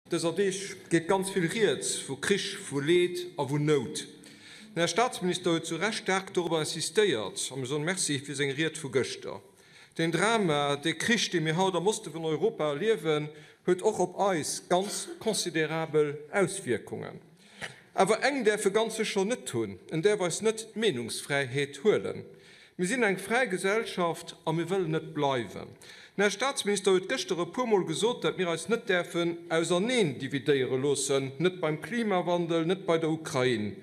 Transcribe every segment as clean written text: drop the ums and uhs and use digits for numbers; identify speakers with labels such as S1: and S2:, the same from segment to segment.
S1: Dëser Deeg geet ganz vill Rieds vu Krich, vu Leed a vu Nout. Den Här Staatsminister huet zu Recht staark dorobber insistéiert a mir soen Merci fir seng Ried vu gëschter. Deen Drama, dee Krich, dee mir haut am Oste vun Europa erliewen, huet och op eis ganz considerabel Auswierkungen. Awer eng däerf e ganz sécher net hunn, En däerf eis net d'Meenungsfräiheet huelen. Mir sinn eng fräi Gesellschaft a mir wëllen et bleiwen. Den Här Staatsminister huet gëschter e puermol gesot, dat mir eis net däerfen auserneen dividéiere loossen, net beim Klimawandel, net bei der Ukrain.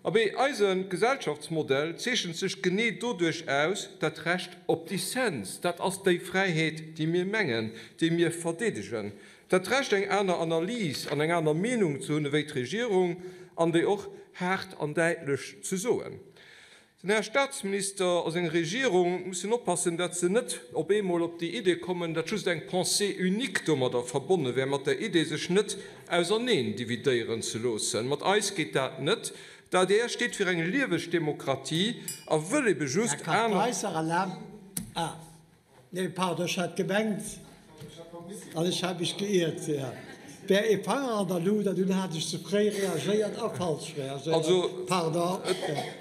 S1: Abee, eise Gesellschaftsmodell zeechent sech genee doduerch aus, dat Recht op Dissens, dat ass déi Fräiheet, déi mir mengen, déi mir verdeedegen. Dat Recht eng aner Analys an eng aner Meenung ze hunn ewéi d'Regierung an déi och haart an däitlech ze soen. Den Här Statsminister a seng Regierung mussen oppassen, dat se net op eemol op déi Idee kommen, dat just eng Pensée unique domadder verbonne wär, mat der Idee sech net auserneen dividéieren ze loossen. Mat eis geet dat net. D'adr steet fir eng lieweg Demokratie a wëll ebe just aner.
S2: Nee, pardon, ech hat gemengt, an ech hat mech geiert, jo, wär ee Fanger an der Luut, an dunn hat ech ze fréi reagéiert a falsch reagéiert.
S1: Also,
S2: Pardon.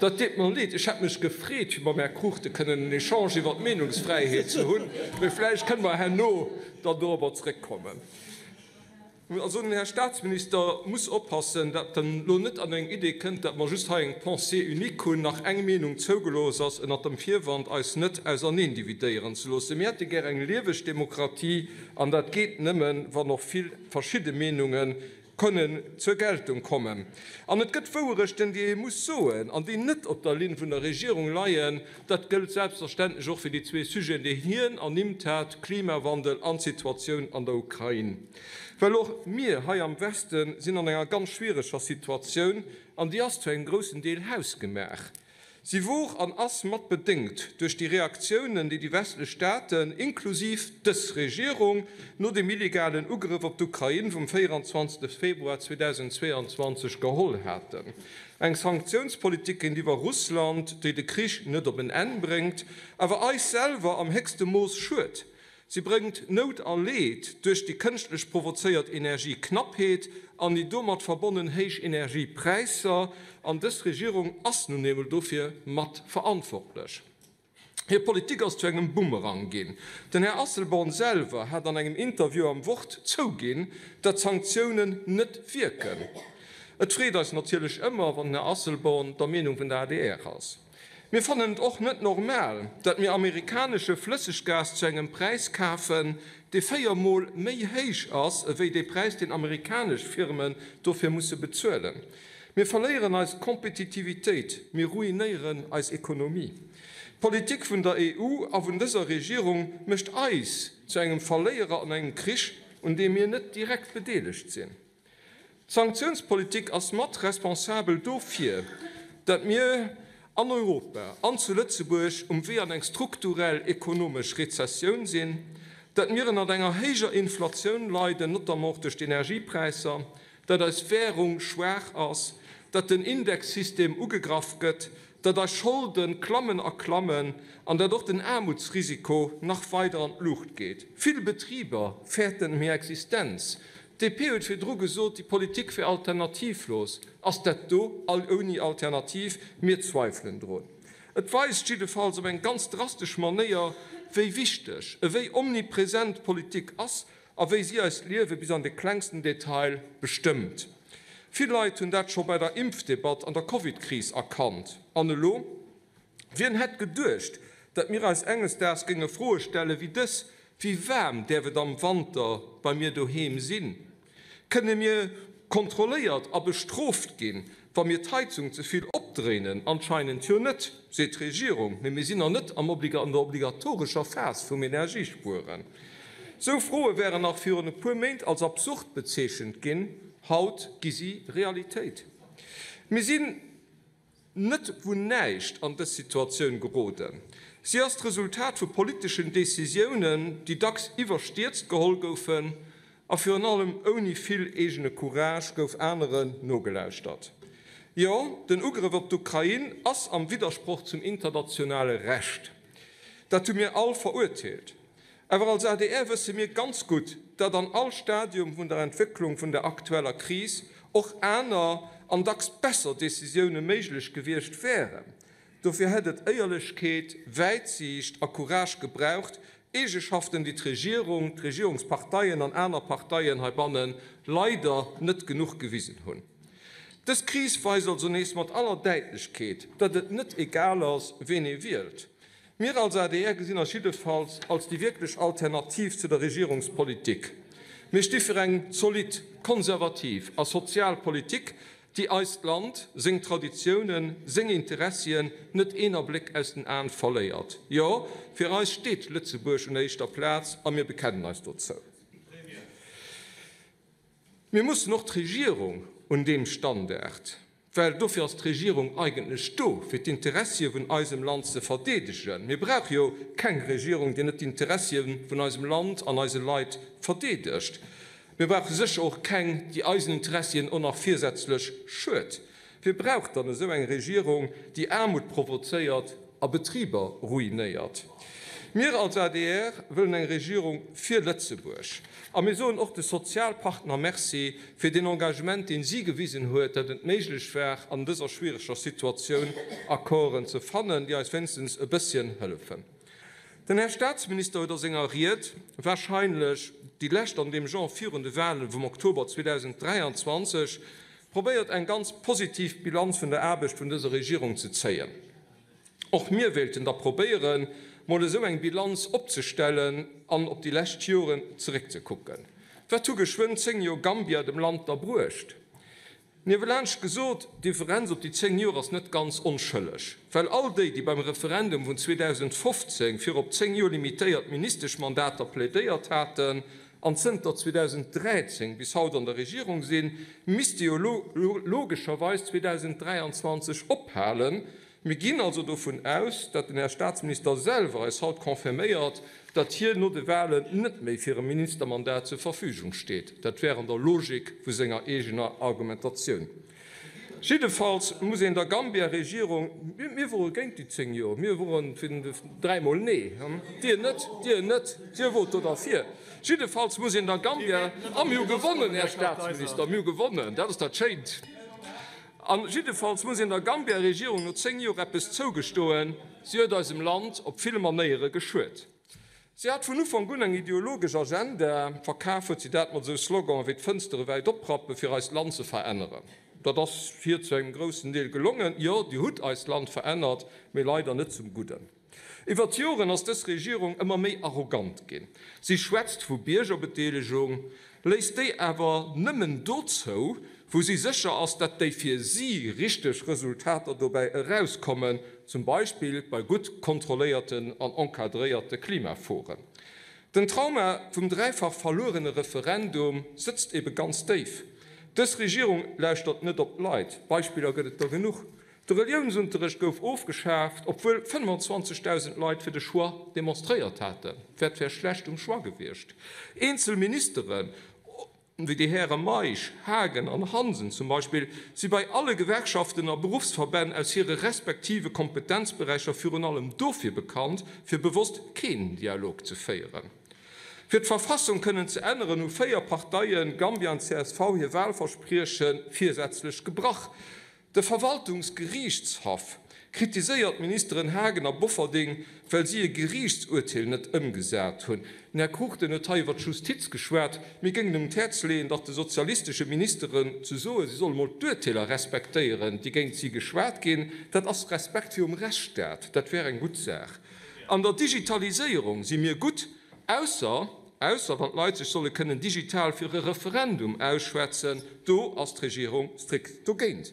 S1: dat deet mer leed. Ech hätt mech gefreet, fir mam Här Cruchten kënnen en Echange iwwer d'Meenungsfräiheet ze hunn, mee vläicht kënne mer herno dann dorobber zrëckkommen. Also den Här Statsminister muss oppassen, datt en elo net an eng Idee kënnt, datt mer just hei eng Pensée unique hunn, nach eng Meenung zougelooss ass, ënnert dem Virwand, eis net auserneendividéieren ze loossen. Mir hätte gär eng lieweg Demokratie, an dat geet nëmmen, wann och vill verschidde Meenunge kënnen zur Geltung kommen. An et gëtt Wouerechten, déi ee muss soen an déi net op der Linn vun der Regierung leien. Dat gëllt selbstverständlech och fir déi zwee Sujeten, déi hien ernimmt hat, Klimawandel an d'Situatioun an der Ukrain. Well och mir hei am Weste sinn an enger ganz schwiereger Situatioun, an déi ass zu engem groussen Deel hausgemaach. Si wor an ass mat bedéngt duerch déi Reaktiounen, déi déi westlech Staaten, inklusiv dës Regierung, no dem illegalen Ugrëff op d'Ukrain vum 24 Februar 2022 geholl haten. Eng Sanktiounspolitik géintiwwer Russland, déi de Krich net op en Enn bréngt, awer eis selwer am héchste Mooss schued. Si bréngt Nout a Leed duerch déi kënschtlech provozéiert Energieknappheet an déi domat verbonnen héich Energiepräisser. An dës Regierung ass nun eemol dofir mat verantwortlech. Hir Politik ass zu engem Bumerang ginn. Den Här Asselborn selwer hat an engem Interview am Wort zouginn, datt d'Sanktiounen net wierken. Et freet eis natierlech ëmmer, wann den Här Asselborn der Meenung vun der adr ass. Mir fannen et och net normal, datt mir amerikanesche Flësseggas zu engem Präis kafen, dee 4 Mol méi héich ass ewéi dee Präis, deen amerikanesch Firmen dofir musse bezuelen. Mir verléieren eis Kompetitivitéit, mir ruinéieren eis Ekonomie. D'Politik vun der EU a vun dëser Regierung mécht eis zu engem Verléierer an engem Krich, un deem mir net direkt bedeelegt sinn. D'Sanktiounspolitik ass mat responsabel dofir, datt mir an Europa an zu Lëtzebuerg um Wee an eng strukturell ekonomesch Rezessioun sinn, datt mir ënnert enger héijer Inflatioun leiden, notamment och duerch d'Energiepräisser, datt eis Währung schwaach ass, datt den Indexsystem ugegraff gëtt, datt eis Scholde klammen a klammen an datt och den Aarmutsrisiko nach weider an d'Luucht geet. Vill Betriber fäerten ëm hir Existenz. D'DP huet virdru gesot, déi Politik wär alternativlos. Ass dat do ouni Alternativ? Mir zweifelen drun. Et weist jiddefalls op eng ganz drastesch Manéier, wéi wichteg, ewéi omnipresent Politik ass a wéi si eist Liewe bis an de klengsten Detail bestëmmt. Vill Leit hunn dat scho bei der Impfdebatt an der Covid-Kris erkannt. An elo? Wien hätt geduecht, datt mir eis enges Daags géinge Froe stelle wéi dës, Wéi waarm däerf et am Wanter bei mir doheem sinn? Kënne mir kontrolléiert a bestrooft ginn, wa mir d'Heizung ze vill opdréinen? Anscheinend jo net, seet d'Regierung, mee mir sinn nach net an der obligatorescher Phas vum Energiespueren. Sou Froe wären nach virun e puer Méint als absurd bezeechent ginn, haut gi si Realitéit. Mir sinn. Net vun näischt an dës Situatioun geroden. Si ass d'Resultat vu politeschen Decisiounen, déi dacks iwwerstierzt geholl goufen a virun allem ouni vill eegene Courage gouf aneren nogelauschtert. Jo, den Ugrëff op d'Ukrain ass am Widdersproch zum internationale Recht. Dat hu mir all verurteelt. Awer als adr wësse mir ganz gutt, datt an all Stadium vun der Entwécklung vun der aktueller Kris och aner an dacks besser Decisioune méiglech gewiescht wären. Dofir hätt et Éierlechkeet, Wäitsiicht a Courage gebraucht, Eegeschaften, déi d'Regierung, d'Regierungsparteien an aner Parteien heibanne leider net genuch gewisen hunn. Dës Kris weist also nees mat aller Däitlechkeet, datt et net egal ass, ween ee wielt. Mir als adr gesinn eis jiddefalls als déi wierklech Alternativ zu der Regierungspolitik. Mir sti fir eng zolidd konservativ a sozial Politik, déi eist Land, seng Traditiounen, seng Interessien net een Abléck aus den Aen verléiert. Jo, fir eis steet Lëtzebuerg un éischter Plaz a mir bekennen eis dozou. Mir mussen och d'Regierung un deem Standard, well dofir ass d'Regierung eigentlech do, fir d'Interessie vun eisem Land ze verdeedegen. Mir brauche jo keng Regierung, déi net d'Interessie vun eisem Land an eise Leit verdeedegt. Mir brauche sécher och keng, déi eisen Interessien och nach virsätzlech schued. Wie brauch dann esou eng Regierung, déi Aarmut provozéiert a Betriber ruinéiert? Mir als adr wëllen eng Regierung fir Lëtzebuerg. A mir soen och de Sozialpartner Merci fir deen Engagement, deen si gewisen huet, datt et méiglech war, an dëser schwiereger Situatioun Accorden ze fannen, déi eis wéinstens e bësschen hëllefen. Den Här Statsminister huet a senger Ried, wahrscheinlech déi lescht an deem Genre virun de Wahlen vum Oktober 2023, probéiert eng ganz positiv Bilanz vun der Aarbecht vun dëser Regierung ze zéien. Och mir wéilten da probéieren, mol esou eng Bilanz opzestellen an op déi lescht Joren zeréckzekucken. Wat hu geschwënn 10 Joer Gambia dem Land da bruecht? Niewelaanscht gesot, d'Differenz op déi 10 Joer ass net ganz onschëlleg, well all déi, déi beim Referendum vun 2015 fir op 10 Joer limitéiert Ministeschmandater plädéiert haten an zënter 2013 bis haut an der Regierung sinn, misste jo logescherweis 2023 ophalen. Mir ginn also dovun aus, datt den Här Staatsminister selwer eis haut confirméiert, datt hien no de Wahlen net méi fir e Ministermandat zur Verfügung steet. Dat wär an der Logik vu senger eegener Argumentatioun. Jiddefalls muss een der Gambia-Regierung, mir wore géint déi 10 Joer, mir wore fir den dräimol Nee, Dir net, Dir net, Dir wort do derfir. Jiddefalls muss een der Gambia, a mir hu gewonnen, Här Staatsminister, mir hu gewonnen, dat ass dat Schéint. A jiddefalls muss een der Gambia-Regierung no 10 Joer eppes zougestoen, Si huet eisem Land op vill Manéiere geschuet. Si hat vun Ufank un eng ideologesch Agenda. Verkaf huet si dat mat esou Sloganen wéi d'Fënstere wäit oprappe fir eist Land ze veränneren. Dat ass hir zu engem groussen Deel gelongen. Jo, Dir hutt eist Land verännert, mee leider net zum Gudden. Iwwer d'Joren ass dës Regierung ëmmer méi arrogant ginn. Si schwätzt vu Biergerbedeelegung, léisst déi awer nëmmen do zou, wou si sécher ass, datt déi fir si richteg Resultater dobäi erauskommen, zum Beispill bei gutt kontrolléierten an encadréierte Klimaforen. Den Trauma vum dräifach verluerene Referendum sëtzt ebe ganz déif. Dës Regierung lauschtert net op d'Leit. Beispiller gëtt et der genuch. De Reliounsunterrecht gouf ofgeschaaft, obwuel 25.000 Leit fir de Choix demonstréiert haten. Wat wär schlecht um Choix gewiescht? Eenzel Ministeren, wéi déi Häre Meisch, Haagen an Hansen zum Beispill, si bei alle Gewerkschaften a Beruffsverbänn aus hire respektive Kompetenzberäicher virun allem dofir bekannt, fir bewosst keen Dialog ze féieren. Fir d'Verfassung kënnen ze änneren, hu 4 Parteien, Gambia an csv, hir Wahlversprieche virsätzlech gebrach. De Verwaltungsgeriichtshaff kritiséiert d'Ministeren Haagen a Bofferding, well si e Geriichtsurteel net ëmgesat hunn. Den Här Cruchten huet hei iwwer d'Justiz geschwat. Mir géingen em d'Häerz leeën, dach de sozialistesche Ministeren ze soen, si solle mol d'Urteeler respektéieren, déi géint si geschwat ginn. Dat ass Respekt virum Rechtsstaat. Dat wär eng gutt Saach. An der Digitaliséierung si mir gutt, ausser, Ausser wann d'Leit sech solle kënnen digital fir e Referendum ausschwätzen, do ass d'Regierung strikt dogéint.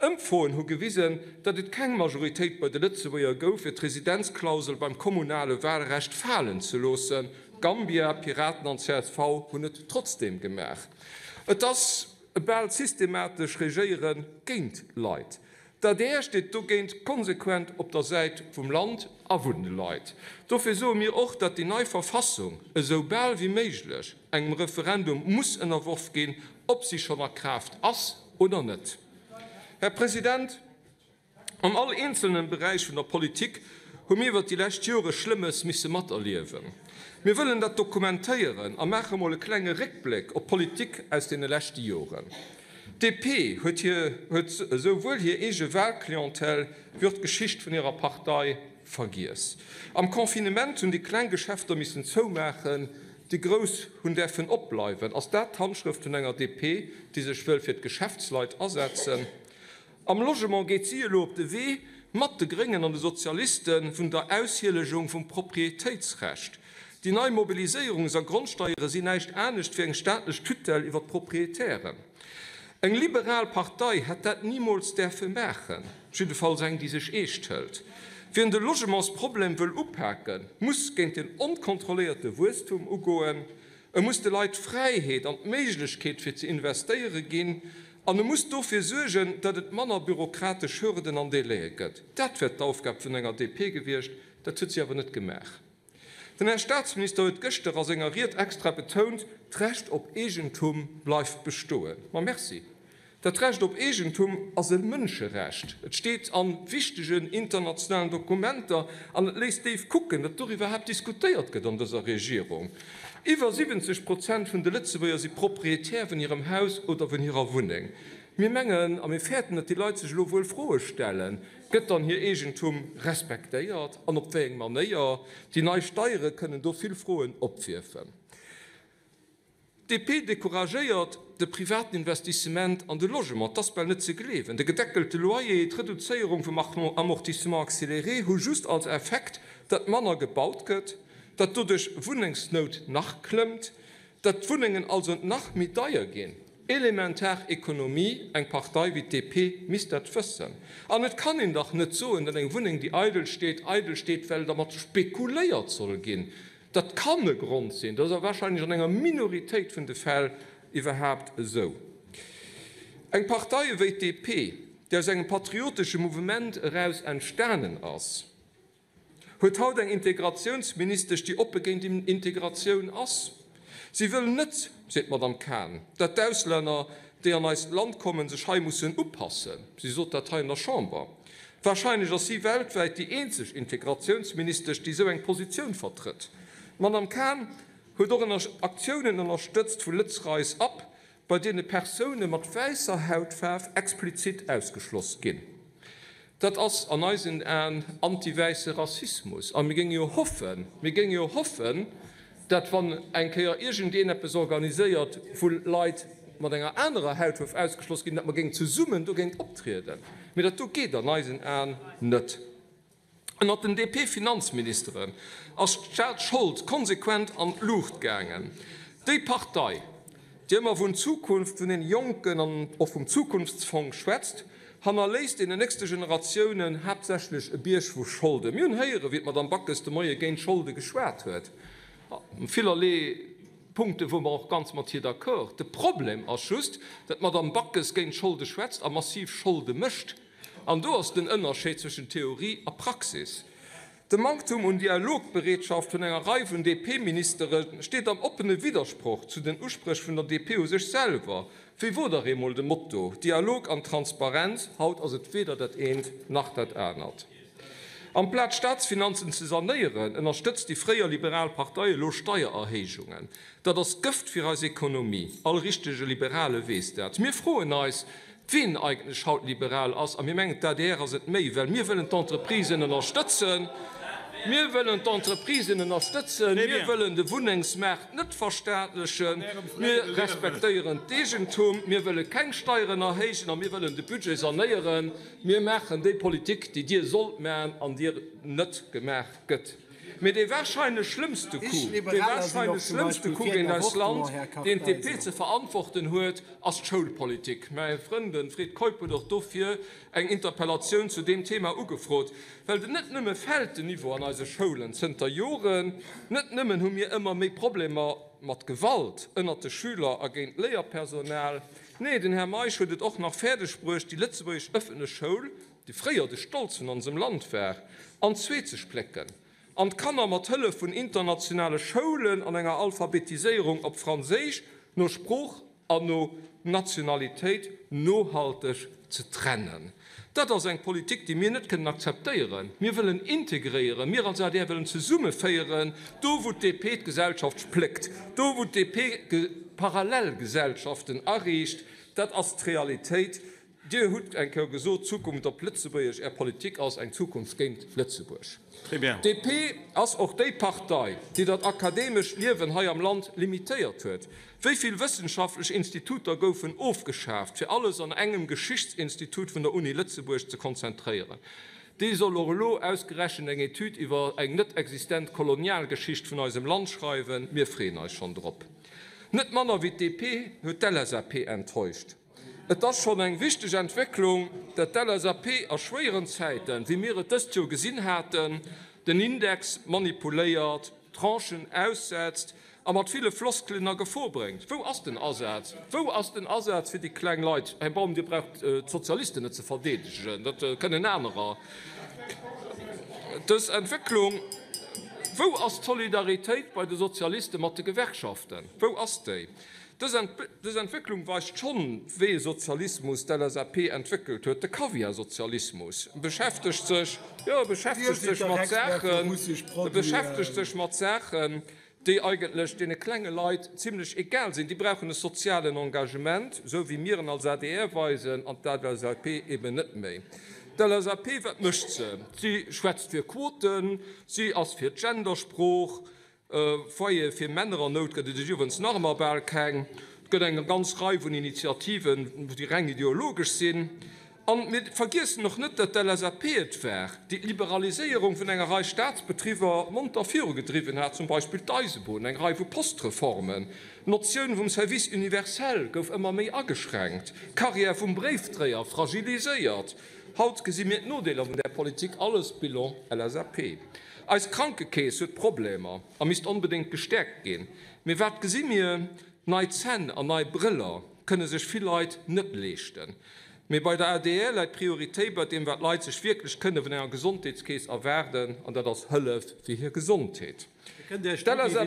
S1: Ëmfroen hu gewisen, datt et keng Majoritéit bei de Lëtzebuerger gouf, fir d'Residenzklausel beim kommunale Wahlrecht falen ze loossen. Gambia, Piraten an csv hunn et trotzdeem gemaach. Et ass e bal systematesch Regéiere géint d'Leit. D'adr steet dogéint konsequent op der Säit vum Land a vun de Leit. Dofir soe mir och, datt déi nei Verfassung esou bal wéi méiglech engem Referendum muss ënnerworf ginn, ob si schonn a Kraaft ass oder net. Här President, an all eenzelne Beräich vun der Politik. hu mir iwwert déi lescht Jore Schlëmmes misse materliewen. Mir wëllen dat dokumentéieren a maache mol e klenge Réckbléck op d'Politik aus deene leschte Joren. D'DP huet hir huet esouwuel hir eege Wahlclientèle wéi och d'Geschicht vun hirer Partei vergiess. Am Confinement hunn déi kleng Geschäfter missen zoumaachen, déi grouss hunn däerfen opbleiwen. Ass dat d'Handschrëft vun enger DP, déi sech wëll fir d'Geschäftsleit asetzen? Am Logement geet si elo op de Wee mat de Gréngen an de Sozialiste vun der Aushielegung vum Proprietéitsrecht. Déi nei Mobiliséierungs a Grondsteiere sinn näischt anescht wéi eng staatlech Tutelle iwwer d'Proprietären. Eng liberal Partei hätt dat nimools däerfe maachen, jiddefalls eng, déi sech eescht hëlt. Wien de Logementsproblem wëll upaken, muss géint den onkontrolléierte Wuesstum ugoen. E muss de Leit d'Fräiheet an d'Méiglechkeet fir ze investéiere ginn an e muss dofir suergen, datt et manner bürokratesch Hürden an Délaië gëtt. Dat wär d'Aufgab vun enger DP gewiescht, dat huet si awer net gemaach. Den Här Staatsminister huet gëschter a senger Ried extra betount, d'Recht op Eegentum bleift bestoen. Ma merci. Dat Recht op Eegentum ass e Mënscherecht. Et steet a wichtegen internationalen Dokumenter an et léisst déif kucken, datt doriwwer iwwerhaapt diskutéiert gëtt an dëser Regierung. Iwwer 70 Prozent vun de Lëtzebuerger si Proprietär vun hirem Haus oder vun hirer Wunneng. Mir mengen a mir fäerten, datt déi Leit sech elo wuel Froe stellen, Gëtt dann hir Eegentum respektéiert an op wéi eng Manéier? Déi nei Steiere kënnen do vill Froen opwierfen. D'DP decouragéiert de privaten Investissement an de Logement. 't ass bal net ze gleewen. De gedeckelte Loyer, d'Reduzéierung vum Amortissement accéléré hu just als Effekt, datt manner gebaut gëtt, datt doduerch Wunnengsnout nach klëmmt, datt d'Wunnengen also nach méi deier ginn. Elementar Ekonomie, eng Partei wéi d'DP misst dat wëssen. An et kann een dach net soen, datt eng Wunneng, déi eidel steet, eidel steet, well dermat spekuléiert soll ginn. Dat kann e Grond sinn, dat ass awer wahrscheinlech an enger Minoritéit vun de Fäll iwwerhaapt esou. Eng Partei ewéi d'DP, déi aus engem patriotesche Mouvement eraus entstanen ass, huet haut eng Integratiounsministesch, déi oppe géint Integratioun ass. Si wëll net, seet d'Madame Cahen, datt d'Auslänner, déi an eist Land kommen, sech hei mussen upassen. Si sot dat hei an der Chamber. Warscheinlech ass si weltwäit déi eenzeg Integratiounsministesch, déi esou eng Positioun vertrëtt. D'Madame Cahen huet och ënner Aktiounen ënnerstëtzt vu Lëtz Rise Up, bei deene Persoune mat wäisser Hautfaarf explizit ausgeschloss ginn. Dat ass an eisen Aen anti-wäisse Rassismus. A mir géinge jo hoffen, mir géinge jo hoffen, dat wann eng Kéier iergendeen eppes organiséiert, wou Leit mat enger anerer Hautfaarf ausgeschloss ginn, dat mer géingen zesummen dogéint optrieden. Mee dat do geet an eisen Aen net. Ënnert den DP-Finanzministeren ass d'Staatsschold konsequent an d'Luucht gaangen. Déi Partei, déi ëmmer vun Zukunft vun den Jonken an och vum Zukunftsfong schwätzt, hannerléisst deenen nächste Generatiounen haaptsächlech e Bierg vu Scholden. Mir hunn héieren, wéi d'Madame Backes de Moie géint Scholde geschwat huet. A villerlee Punkte wor mer och ganz mat hir d'accord. De Problem ass just, datt d'Madame Backes géint Scholde schwätzt a massiv Scholde mécht. An do ass den Ënnerscheed zwëschen Theorie a Praxis. De Manktum un Dialogbereetschaft vun enger Rei vun DP-Ministere steet am oppene Widdersproch zu den Uspréch vun der DP u sech selwer. Wéi wor dach eemol de Motto, Dialog an Transparenz? Haut ass et weder dat eent nach dat anert. Amplaz d'Staatsfinanzen ze sanéieren, ënnerstëtzt déi fréier liberal Partei elo Steiererhéijungen. Dat ass Gëft fir eis Ekonomie. All richtege Liberale weess dat. Mir froen eis, Wien eigentlech haut liberal ass, a mir mengen d'ADR ass et méi, well mir wëllen d'Entreprisen ënnerstëtzen, mir wëllen d'Entreprisen ënnerstëtzen, mir wëllen de Wunnengsmaart net verstaatlechen, mir respektéieren d'Eegentum, mir wëlle keng Steieren erhéijen a mir wëllen de Budget sanéieren. Mir maachen déi Politik, déi Dir sollt maachen an déi net gemaach gëtt. Mee dee wahrscheinlech schlëmmste Coup, dee wahrscheinlech schlëmmste Coup géint eist Land, deen d'DP ze verantworten huet, ass d'Schoulpolitik. Mäi Frënd, de Fred Keup, huet och dofir eng Interpellatioun zu deem Thema ugefrot, well den net nëmme fält den Niveau an eise Schoulen zënter Joren, net nëmmen hu mir ëmmer méi Problemer mat Gewalt ënnert de Schüler a géint d'Léierpersonal, nee, den Här Meisch huet et och nach fäerdeg bruecht, déi lëtzebuergesch ëffentlech Schoul, déi fréier de Stolz vun onsem Land war, an zwee ze splécken an d'Kanner mat Hëllef vun internationale Schoulen an enger Alphabetiséierung op Franséisch no Sprooch an no Nationalitéit nohalteg ze trennen. Dat ass eng Politik, déi mir net kënnen akzeptéieren. Mir wëllen integréieren. Mir als adr wëllen zesummeféieren, do wou d'DP d'Gesellschaft spléckt, do wou d'DP Parallelgesellschaften ariicht. Dat ass d'Realitéit. Dir hutt eng Kéier gesot, Zukunft op Lëtzebuergesch, Är Politik ass eng Zukunft géint Lëtzebuerg. D'DP ass och déi Partei, déi dat akademescht Liewen hei am Land limitéiert huet. Wéi vill wëssenschaftlech Instituter goufen ofgeschaaft, fir alles an engem Geschichtsinstitut vun der Uni Lëtzebuerg ze konzentréieren? Dee soll och elo ausgerechent eng Etüd iwwer eng net existent Kolonialgeschicht vun eisem Land schreiwen. Mir freeën eis schonn drop. Net manner wéi d'DP huet d'LSAP enttäuscht. Et ass schonn eng wichteg Entwécklung, datt d'LSAP a schwéieren Zäiten, wéi mir et dëst Joer gesinn haten, den Index manipuléiert, Tranchen aussetzt a mat ville Floskelen a Gefor bréngt. Wou ass den Asaz? Wou ass den Asaz fir déi kleng Leit? Här Baum, Dir braucht d'Sozialisten net ze verdeedegen, dat kënnen anerer. Dës Entwécklung, Wou ass d'Solidaritéit bei de Sozialiste mat de Gewerkschaften? Wou ass déi? Dës Entwécklung weist schonn, wéi e Sozialismus d'LSAP entwéckelt huet, de Kaviarsozialismus. E beschäftegt sech, jo, e beschäftegt sech mat Saachen, e beschäftegt sech mat Saachen, déi eigentlech deene klenge Leit zimlech egal sinn. Déi brauchen e sozialen Engagement, esou wéi mir en als adr weisen, an d'LSAP eben net méi. D'LSAP, wat mécht se? Si schwätzt fir Quoten, si ass fir d'Gendersprooch, Foyere fir Männer an Nout gëtt et iwwregens nach ëmmer bal keng. Et gëtt eng ganz Rei vun Initiativen, déi reng ideologesch sinn. A mir vergiessen och net, datt d'LSAP et war, déi d'Liberaliséierung vun enger Rei Staatsbetriber monter virugedriwwen hat, zum Beispill d'Eisebunn, eng Rei vu Postreformen. D'Notioun vum Service universel gouf ëmmer méi ageschränkt, d'Carrière vum Bréifdréier fragiliséiert. Haut gesi mir d'Nodeeler vun där Politik, alles Bilan LSAP. Eis Krankekeess huet Problemer a misst onbedéngt gestäerkt ginn. Mee wat gesi mir? Nei Zänn an nei Brëller kënne sech vill Leit net leeschten. Mee bei der adr läit d'Prioritéit bei deem, wat d'Leit sech wierklech kënne vun enger Gesondheetskeess erwaarden, an dat ass Hëllef fir hir Gesondheet. D'LSAP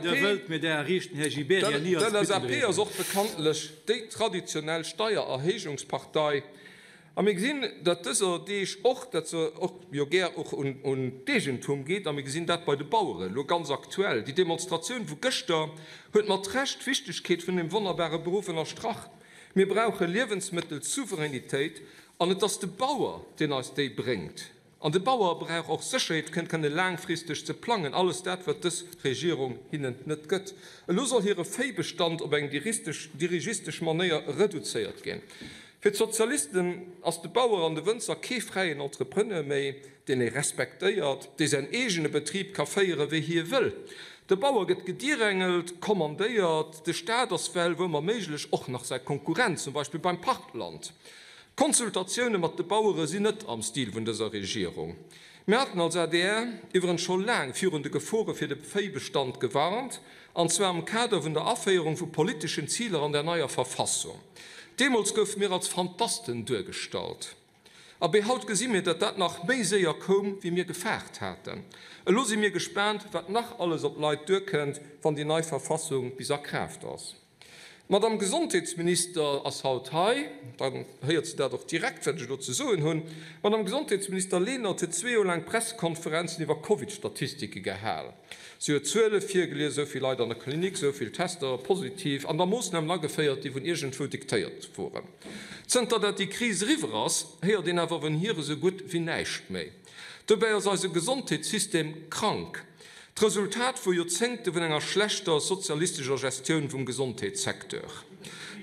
S1: ass och bekanntlech déi traditionell Steiererhéijungspartei. A mir gesinn dat dëser Deeg och, datt se och jo gär och un d'Eegentum geet. A mir gesinn dat bei de Baueren elo ganz aktuell. Déi Demonstratioun vu gëschter huet mat Recht d'Wichtegkeet vun deem wonnerbare Beruff ënnerstrach. Mir brauche Liewensmëttelsouveränitéit an et ass de Bauer, deen eis déi bréngt. An de Bauer brauch och Sécherheet, fir kënne laangfristeg ze plangen, alles dat, wat dës Regierung hinnen net gëtt. Elo soll hire Véibestand op eng dirigistesch Manéier reduzéiert ginn. Fir d'Sozialisten ass de Bauer an de Wënzer kee fräien Entrepreneur méi, deen ee respektéiert, dee säin eegene Betrib ka féiere wéi hie wëll. De Bauer gëtt gedirängelt, kommandéiert, de Staat ass well wou mer méiglech och nach säi Konkurrent, zum Beispill beim Parkland. Consultatioune mat de Bauere sinn net am Stil vun dëser Regierung. Mir haten als adr iwwerens scho laang virun de Gefore fir de Véibestand gewarnt, an zwar am Kader vun der Aféierung vu politeschen Ziler an der neier Verfassung. Deemools goufe mir als Fantasten duergestallt. Abee, haut gesi mir, datt dat nach méi séier koum, wéi mir gefaart haten. Elo si mir gespaant, wat nach alles op d'Leit duerkënnt, wann déi nei Verfassung bis a Kraaft ass. D'Madame Gesondheetsminister ass haut hei, dann héiert se dat och direkt, wat ech elo ze soen hunn. D'Madame Gesondheetsminister Lenert huet zwee Joer laang Pressekonferenzen iwwer Covid-Statistike gehal. Si huet Zuele virgelies, esou vill Leit an der Klinik, esou vill Tester, positiv, an da Moossnamen ageféiert, déi vun iergendwou diktéiert woren. Zënter dat déi Kris eriwwer ass, héiert een awer vun hir esou gutt wéi näischt méi. Dobäi ass eise Gesondheetssystem krank. D'Resultat vu Joerzéngte vun enger schlechter sozialistescher Gestioun vum Gesondheetssecteur.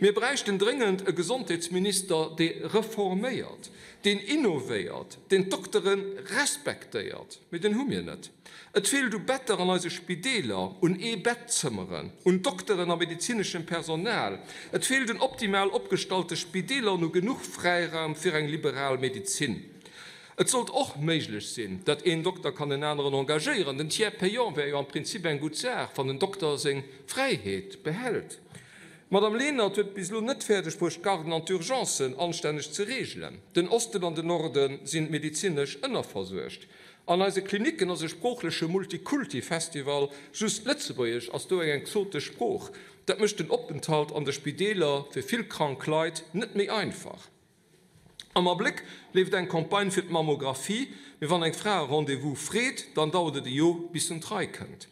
S1: Mir bräichten dréngend e Gesondheetsminister, dee reforméiert, deen innovéiert, deen d'Doktere respektéiert. Mee den hu mir net. Et feelt u Better an eise Spideeler, un Ee-Bett-Zëmmeren, un Dokteren a medezineschem Personal. Et feelt un optimal opgestallte Spideeler an u genuch Fräiraum fir eng liberal Medezin. Et sollt och méiglech sinn, datt een Dokter kann en aneren engagéieren. Den Tiers payant wär jo am Prinzip eng gutt Saach, wann den Dokter seng Fräiheet behält. D'Madame Lenert huet bis elo net fäerdeg bruecht, d'Garden an d'Urgencen anstänneg ze reegelen. Den Osten an den Norde sinn medezinesch ënnerversuergt. An eise Klinicken ass e sproochleche Multikulti-Festival, just Lëtzebuergesch ass do eng exotesch Sprooch. Dat mécht den Openthalt an de Spideeler fir vill krank Leit net méi einfach. Am Abléck leeft eng Campagne fir d'Mammographie, mee wann eng Fra e Rendez-vous freet, dann dauert et e Jor, bis en d'Rei kënnt.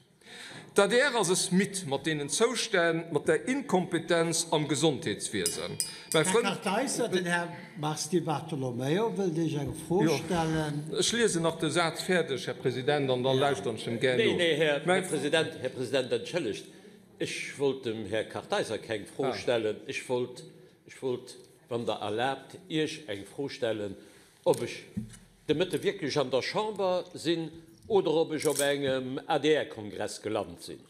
S1: D'adr ass es midd mat deenen Zoustänn, mat der Inkompetenz am Gesondheetswiesen.
S2: Mäi Frënd. Här Kartheiser, den Här Mars Di Bartolomeo wëllt Iech eng Fro stellen.
S1: Jo, ech liesen nach de Saz fäerdeg, Här President, an da lauschteren ech em gär no.
S3: Nee, nee, Här President, Här President, entschëllegt, ech wollt dem Här Kartheiser keng Fro stellen, ech wollt, ech wollt, wann Der erlaabt, Iech eng Fro stellen, ob ech de Mëtte wierklech an der Chamber sinn oder ob ech op engem ADR-Kongress gelant sinn.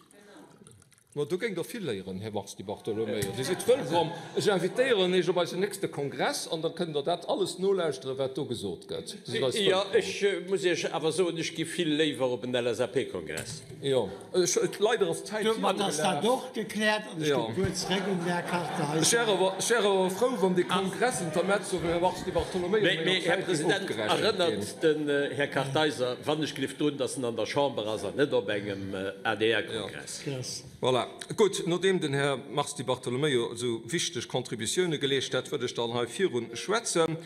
S1: Ma do géingt Der vill léieren, Här Mars Di Bartolomeo. Dir sidd wëllkomm. Ech invitéieren Iech op eisen nächste Kongress an da kënnt Der dat alles nolauschteren, wat do gesot gëtt. Dir sidd eis
S3: Jo,
S1: wëllkomm.
S3: ech muss Iech awer soen, ech gi vill léiwer op en LSAP-Kongress.
S1: Jo, ech, leider ass d'Zäit
S2: Domat ass dat virgelaf. och gekläert an ech ginn d'Wuert zeréck un den Här Kartheiser.
S1: Ech wär awer, ech wär awer frou, wann dee Kongressintermezzo vum Här Mars Di Bartolomeo
S3: Mee,
S1: menger
S3: mee, Här
S1: Zäit géif
S3: President,
S1: ofgerechent ginn.
S3: erënnert den Här Kartheiser, wann ech gelift, drun, dass en an der Chamber ass an net op engem ADR-Kongress.
S1: Voilà. Gutt, nodeem den Här Mars Di Bartolomeo esou wichteg Contributioune geleescht hat, wëll ech dann hei virun schwätzen.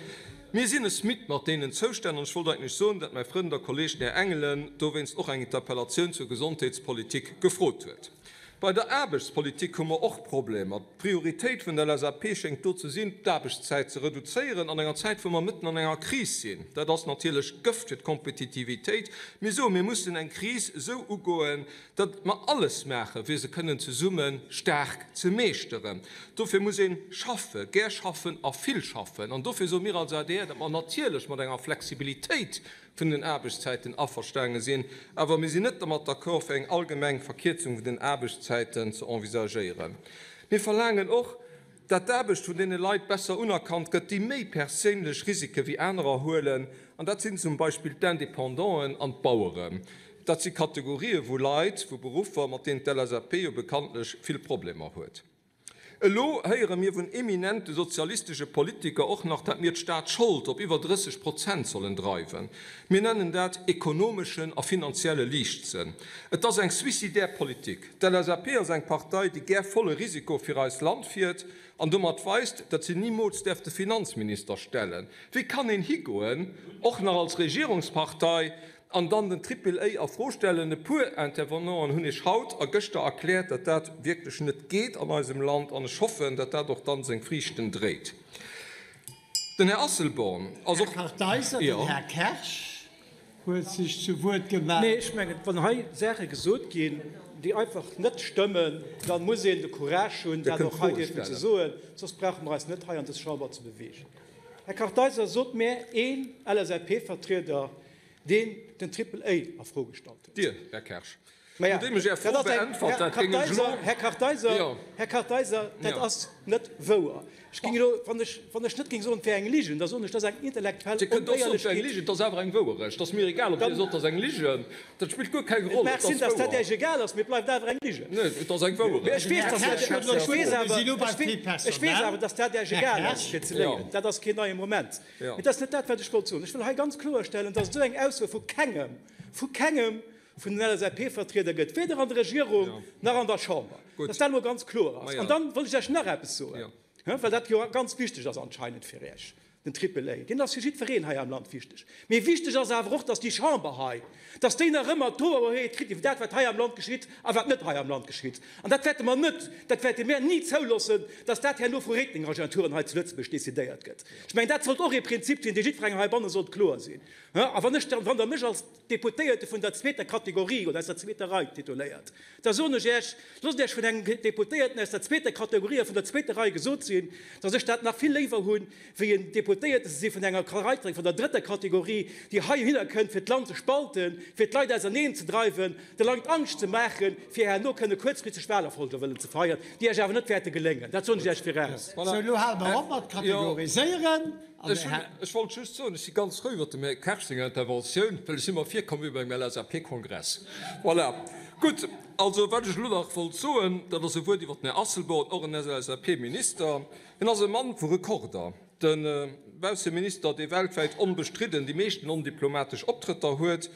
S1: Mir sinn es midd mat deenen Zoustänn, an ech wollt eigentlech soen, dat mäi Frënd a Kolleg, den Här Engelen, dowéinst och eng Interpellatioun zur Gesondheetspolitik gefrot huet. Bei der Aarbechtspolitik hu mer och Problemer. D'Prioritéit vun der LSAP schéngt do ze sinn, d'Aarbechtszäit ze reduzéieren an enger Zäit, wou mer mëtten an enger Kris sinn. Dat ass natierlech Gëft fir d'Kompetitivitéit. Mir soen, mir mussen eng Kris esou ugoen, datt mer alles maachen, fir se kënnen zesumme staark ze meeschteren. Dofir muss ee schaffen, gär schaffen a vill schaffen. An dofir soe mir als adr, datt mer natierlech mat enger Flexibilitéit vun den Aarbechtszäiten averstaange sinn, awer mir sinn net dermat d'accord, fir eng allgemeng Verkierzung vun den Aarbechtszäiten ze envisagéieren. Mir verlaangen och, dat d'Aarbecht vun deene Leit besser unerkannt gëtt, déi méi perséinlech Risike wéi anerer huelen, an dat sinn zum Beispill d'Independanten an d'Baueren. Dat si Kategorië vu Leit, vu Beruffer, mat deenen d'LSAP jo bekanntlech vill Problemer huet. Elo héiere mir vun eminente sozialistesche Politiker och nach, dat mir d'Staatsschold op iwwer 30 Prozent sollen dreiwen. Mir nennen dat ekonomeschen a finanzielle Liichtsënn. Et ass eng suicidaire Politik. D'LSAP ass eng Partei, déi gär volle Risiko fir eist Land fiert an domat weist, datt se nimools däerf de Finanzminister stellen. Wéi kann een higoen, och nach als Regierungspartei, an dann den Triple A a Fro stellen? E puer Intervenanten hunn Iech haut a gëschter erkläert, datt dat wierklech net geet an eisem Land, an ech hoffen, datt dat och dann seng Friichten dréit. Den Här Asselborn ass
S2: och. Här Kartheiser, den Här Kersch huet sech zu Wuert gemellt.
S4: Nee, ech mengen, wann hei Saache gesot ginn, déi einfach net stëmmen, da muss een de Courage hunn, dat och hei dierfen ze soen, soss brauche mer eis net hei an dës Chamber ze beweegen. Här Kartheiser, sot mär een LSAP-Vertrieder, deen den Triple A a Fro gestallt huet.
S1: Dir, Här Kersch. Nodeem ech Är Fro beäntwert hat, géing ech elo.
S4: Här Kartheiser, Här Kartheiser, dat ass net wouer. Ech géing elo, wann ech, wann ech net géing soen, et wär eng Ligen, da soen ech, dat ass eng intellektuell
S1: Dir kënnt och soen, et wär eng Ligen, et ass awer eng Wouerecht. Et ass mir egal, ob Dir sot, et ass eng Ligen, dat spillt guer keng Roll,
S4: Et mag sinn, datt dat Iech egal ass, mee et bleift awer eng Ligen.
S1: Nee, et ass eng Wouerecht.
S4: Ech weess, datt dat, ech weess awer, ech weess awer, datt dat Iech egal ass, fir ze léien. Dat ass keen neie Moment. Mee dat ass net dat, wat ech wollt soen. Ech wëll hei ganz kloerstellen, datt esou eng Ausso vu kengem, vu kengem vun den LSAP-Vertrieder gëtt, weder an der Regierung nach an der Chamber, dass dat emol ganz kloer ass. An dann wëll ech lech nach eppes soen, well dat jo ganz wichteg ass anscheinend fir Iech, den Triple A, deen ass fir jiddwereen hei am Land wichteg. Mee wichteg ass awer och, dass déi Chamber hei, dass déi nach ëmmer d'Hoerheet kritt iwwer dat, wat hei am Land geschitt a wat net hei am Land geschitt. An dat wäerte mer net, dat wäerte mär ni zouloossen, dass dat herno vu Ratingagenturen hei zu Lëtzebuerg decidéiert gëtt. Ech mengen, dat sollt och ee Prinzip sinn, dee jiddwerengem heibanne sollt kloer sinn. A wann ech dann, wann Der mech als Deputéierte vun der zweeter Kategorie oder aus der zweeter Rei tituléiert, da soen ech Iech, Loosst Iech vun engem Deputéierten aus der zweeter Kategorie a vun der zweeter Rei gesot sinn, datt ech dat nach vill léiwer hunn, wéi en Deputéierte ze si vun enger Rei, vun der drëtter Kategorie, déi heihinner kënnt, fir d'Land ze spalten, fir d'Leit auserneen ze dreiwen, de Leit Angscht ze maachen, fir herno kënne kuerzfristeg Wahlerfolger wëllen ze feiern, déi Iech awer net wäerte geléngen. Dat soen ech Iech viraus.
S2: Sou, elo hale mer op mat kategoriséieren.
S1: Ech wollt just soen, ech si ganz frou iwwert dem Här Kersch seng Interventioun, well ech si mer virkomm wéi bei engem LSAP-Kongress. Voilà. Gutt, also wat ech elo nach wollt soen, dat ass e Wuert iwwert den Här Asselborn, och en LSAP-Minister. Hien ass e Mann vu Rekorder, de Bausseminister, dee weltwäit onbestridden déi meeschten ondiplomatesch Optrëtter huet.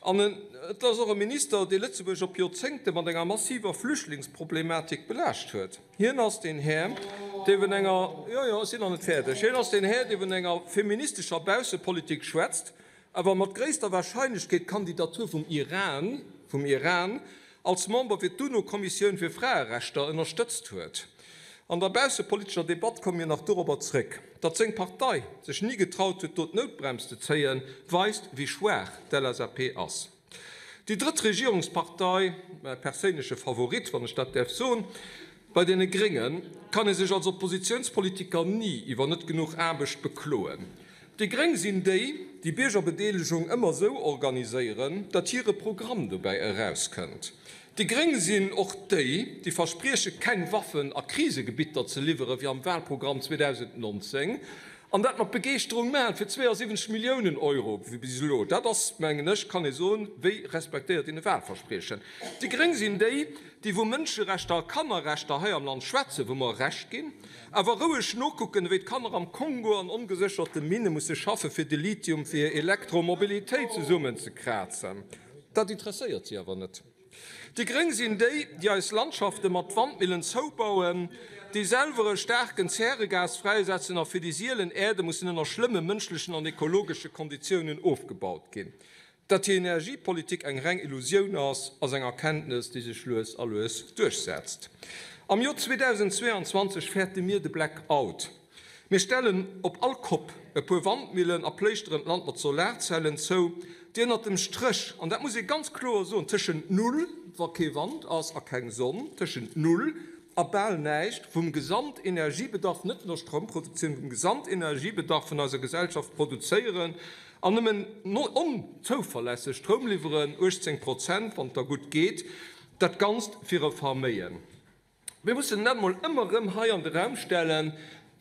S1: An et ass och e Minister, dee Lëtzebuerg op Joerzéngte mat enger massiver Flüchtlingsproblematik belaascht huet. Hien ass deen Här, dee vun enger, jo, jo, ech sinn nach net fäerdeg, hien ass deen Här, dee vun enger feministescher Baussepolitik schwätzt, awer mat gréisster Warscheinlechkeet d'Kandidatur vum Iran, vum Iran als Member fir d'UNO-Kommissioun fir Fraerechter ënnerstëtzt huet. An der baussepolitescher Debatt komme mir nach dorobber zréck. Datt seng Partei sech ni getraut huet, do d'Noutbrems ze zéien, weist, wéi schwaach d'LSAP ass. Déi drëtt Regierungspartei, mäi perséinleche Favorit, wann ech dat däerf soen, bei deene Grénge kann ee sech als Oppositiounspolitiker ni iwwer net genuch Aarbecht bekloen. Déi Gréng sinn déi, déi Biergerbedeelegung ëmmer esou organiséieren, datt hire Programm dobäi erauskënnt. Déi Gréng sinn och déi, déi versprieche keng Waffen a Krisegebitter ze liwwere wéi am Wahlprogramm 2019, an dat mat Begeeschterung maachen, fir 72 Milliounen Euro wéi bis elo. Dat ass, mengen ech, kann ee soen, wéi respektéiert een e Wahlverspriechen. Déi Gréng sinn déi, déi vu Mënscherechter a Kannerrechter hei am Land schwätzen, wou mer Recht ginn, Awer roueg nokucken, wéi d'Kanner am Kongo an ongesécherte Minne musse schaffe fir de Lithium fir hir Elektromobilitéit zesummenzekrazen, dat interesséiert si awer net. Déi Gréng sinn déi, déi eis Landschafte mat Wandmillen zoubauen, déi selwer e staarken Zäregas fräisetzen a fir déi sielen Äerde mussen ënner schlëmme mënschlechen an ekologesche Konditiounen ofgebaut ginn. Datt hir Energiepolitik eng reng Illusioun ass, ass eng Erkenntnes, déi sech lues a lues duerchsetzt. Am Joer 2022 fäerte mir de Blackout. Mir stellen op all Kopp e puer Wandmillen a pléischteren d'Land mat Solarzellen zou, déi ënnert dem Stréch, an dat muss ee ganz kloer soen, tëschent null, wa kee Wand ass a keng Sonn, tëschent null a bal näischt vum Gesamtenergiebedarf, net vun der Stroumproduktioun, vum Gesamtenergiebedarf vun eiser Gesellschaft produzéieren an nëmmen onzouverlässeg Stroum liwweren, 18 Prozent, wann et da gutt geet, dat Ganzt fir e Verméien. Mir mussen dat emol ëmmer erëm hei an de Raum stellen,